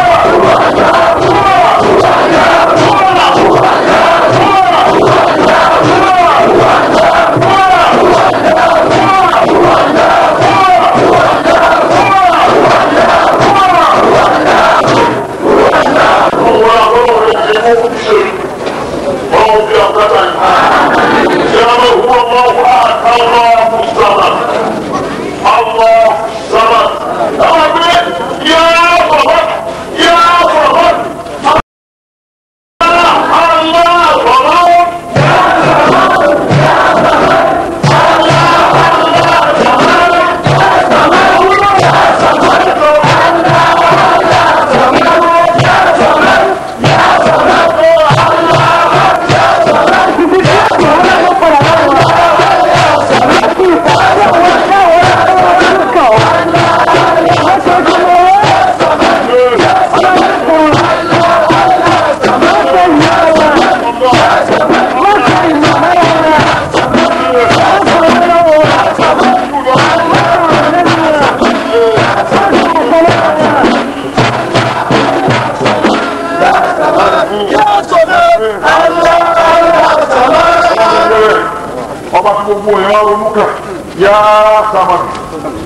Samad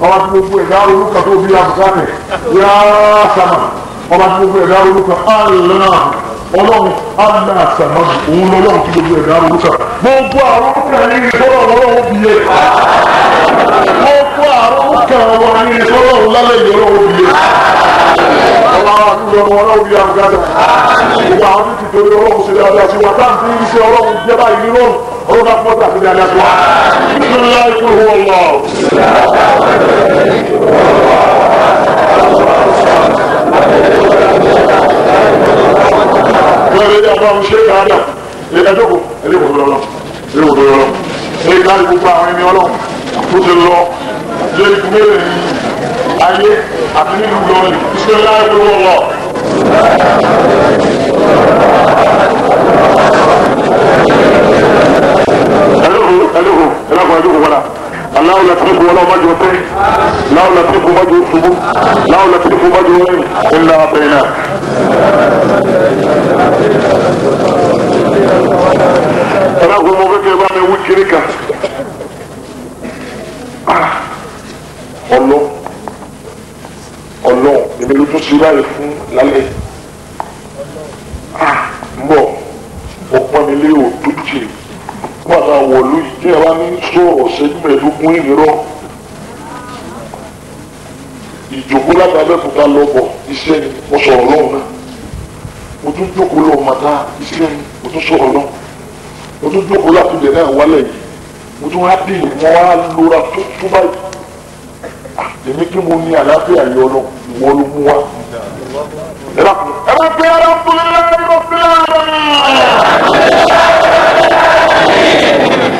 ọba tí gbogbo ẹ̀dá olùkà tó bí abùkátẹ̀ yá Samad ọba tí gbogbo ẹ̀dá olùkà Allah ọlọ́run Allah Samad òun lọ́lọ́run tí gbogbo ẹ̀dá olùkà gbogbo àwọn olùkà yìí sọ́dọ̀ ọlọ́run fi yé gbogbo àwọn olùkà wọn yìí sọ́dọ̀ lálẹ́ yìí ọlọ́run fi yé ọlọ́run àdúgbò ọmọ ọlọ́run bí abùkátẹ̀ gbogbo àwọn tí torí ọlọ́run ṣe dáadáa sí wa táǹtì iṣẹ́ ọlọ́run jẹ́ báyìí nínú ọlọ́run náà fọ́tà sí dáadáa sí wa. Bismillahi kul huwa Allah. Bẹ́ẹ̀ni ẹ̀dá bá ń ṣe káàdà ẹ̀dọ́kọ̀ ẹ̀dọ́kọ̀ tó lọ́lọ́ ẹ̀dọ́kọ̀ tó lọ́lọ́ ẹ̀dọ́ káàdì gbogbo àwọn ẹni ọlọ́run tó ti lọ lórí ìkúmẹ́rẹ̀ ayé àti nílùú lọ́rin. Bismillahi kul huwa Allah. Aláwọ̀ latifu wọlé ọmọ jọ pé láwọ̀ latifu ọmọ jọ ṣubú láwọ̀ latifu ọmọ jọ rìn ńlá abẹ́rẹ́ náà. Ẹ̀rọ kò mọ kékeré bá mi wí kiri kan. Ọlọ́ ọlọ́ èmi ló tún ṣe báyìí fún lálẹ́. Ń bọ̀ ọ̀pọ̀ mi lé òdújì wọ́n àti àwọn olú yìí tí ẹ bá ní sọ̀rọ̀ ṣẹ́jú mẹ́ẹ̀ẹ́dógún ìnirọ́ ìjòkó láti Abẹ́òkúta lọ́bọ̀ iṣẹ́ ni mo sọ̀rọ̀ lọ́hùn náà mo tún jókòó lọ màtá iṣẹ́ ni mo tún sọ̀rọ̀ lọ́hùn mo tún jókòó láti ibẹ̀ náà wálẹ̀ yìí mo tún wá dé mo wá lora tó tó báyìí èmi kí mo ní àlàáfíà yọ lọ ìwọ ló mú wá. Ẹ bá pè é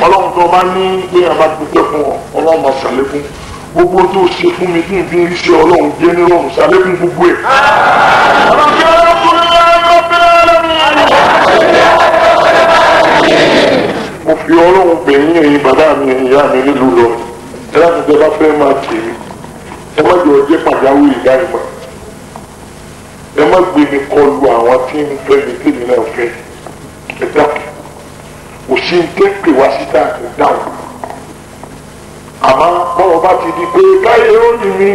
ọlọ́run tó bá ní pé ẹ bá dúpẹ́ fún ọ ọlọ́run máa ṣàlékún gbogbo tó ṣe fún mi tí n fi ń ṣe ọlọ́run jẹ́ nírọ̀rùn ṣàlékún gbogbo ẹ̀. mo fi ọlọ́run bẹ̀yìn ẹ̀yin bàbá mi ẹ̀yin ìyá mi nílùú lọ ẹ láti tẹ bá fẹ́ máa tì mí ẹ má jọ jẹ́ pàjáwìrì báyìí mọ́ ẹ má gbé mi kọlu àwọn tí ń fẹ́ mi tèmi náà fẹ́ ẹ dákun kò sí ní pè wá síta kò dáhùn àmọ́ bọ́ọ̀ bá ti di pé káyé ó ní mi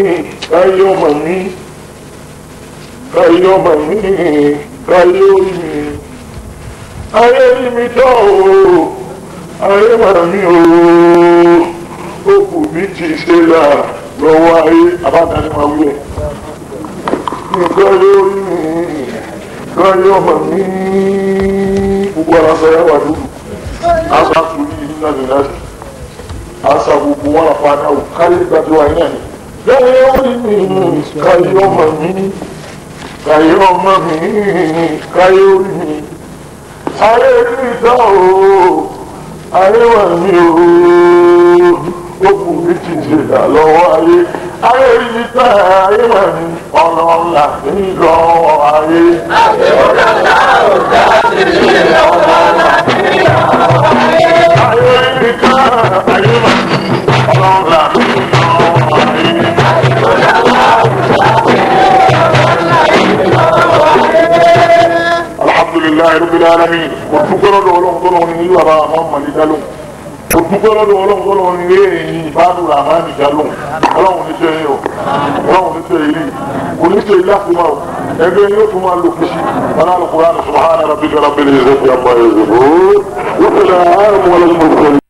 káyé ọmọ mi káyé ọmọ mi káyé ó ní mi ayé rí mi tọ́ o ayé mà mí o òkú mi ti ṣe là lọ́wọ́ ayé àbájáde máa wí ẹ̀ káyé ó ní mi káyé ọmọ mi gbogbo ara sọ yà wà dúdú asa tuli yìí náà láti asa gbogbo wọn la fa náà káyé gbàdúrà yìí náà ni káyé orí mi káyé ọmọ mi káyé ọmọ mi káyé orí mi ayé mi dá o ayé wà mí o okùn mi ti ṣèdá lọ́wọ́ ayé ayé mi dá ayé wà mí ọlọ́lá mi lọ́wọ́ ayé. Àti ọ̀dàlá ọ̀dà ti ṣe ọ̀dàlá mi lọ́wọ́ ayé. Ayé mi dá ayé wà mí ọlọ́lá mi lọ́wọ́ ayé. Àti ọ̀dàlá ọ̀dà ti ṣe ọ̀dàlá mi lọ́wọ́ ayé. Alhamdulilayi rabbil alamin o dúpẹ́ lọ́dọ̀ Ọlọ́run tó lọ́wọ́ ní ilé bàbá àwọn ọmọ ní dálóhùn o dúpẹ́ lọ́dọ̀ Ọlọ́run tó lọ́wọ́ ní ilé ẹ̀yìn ìbádùn àmàlì dálóhùn Ọlọ́run ní sẹ́yìn o Ọlọ́run ní sẹ́yìn yìí kò ní sẹ́yìn láti máa o ẹgbẹ́ yóò tún máa lò kùsì wọn á lọ Qur'an subhana rabbika rabbil izzati amma yasifun wa salamun alal mursalin.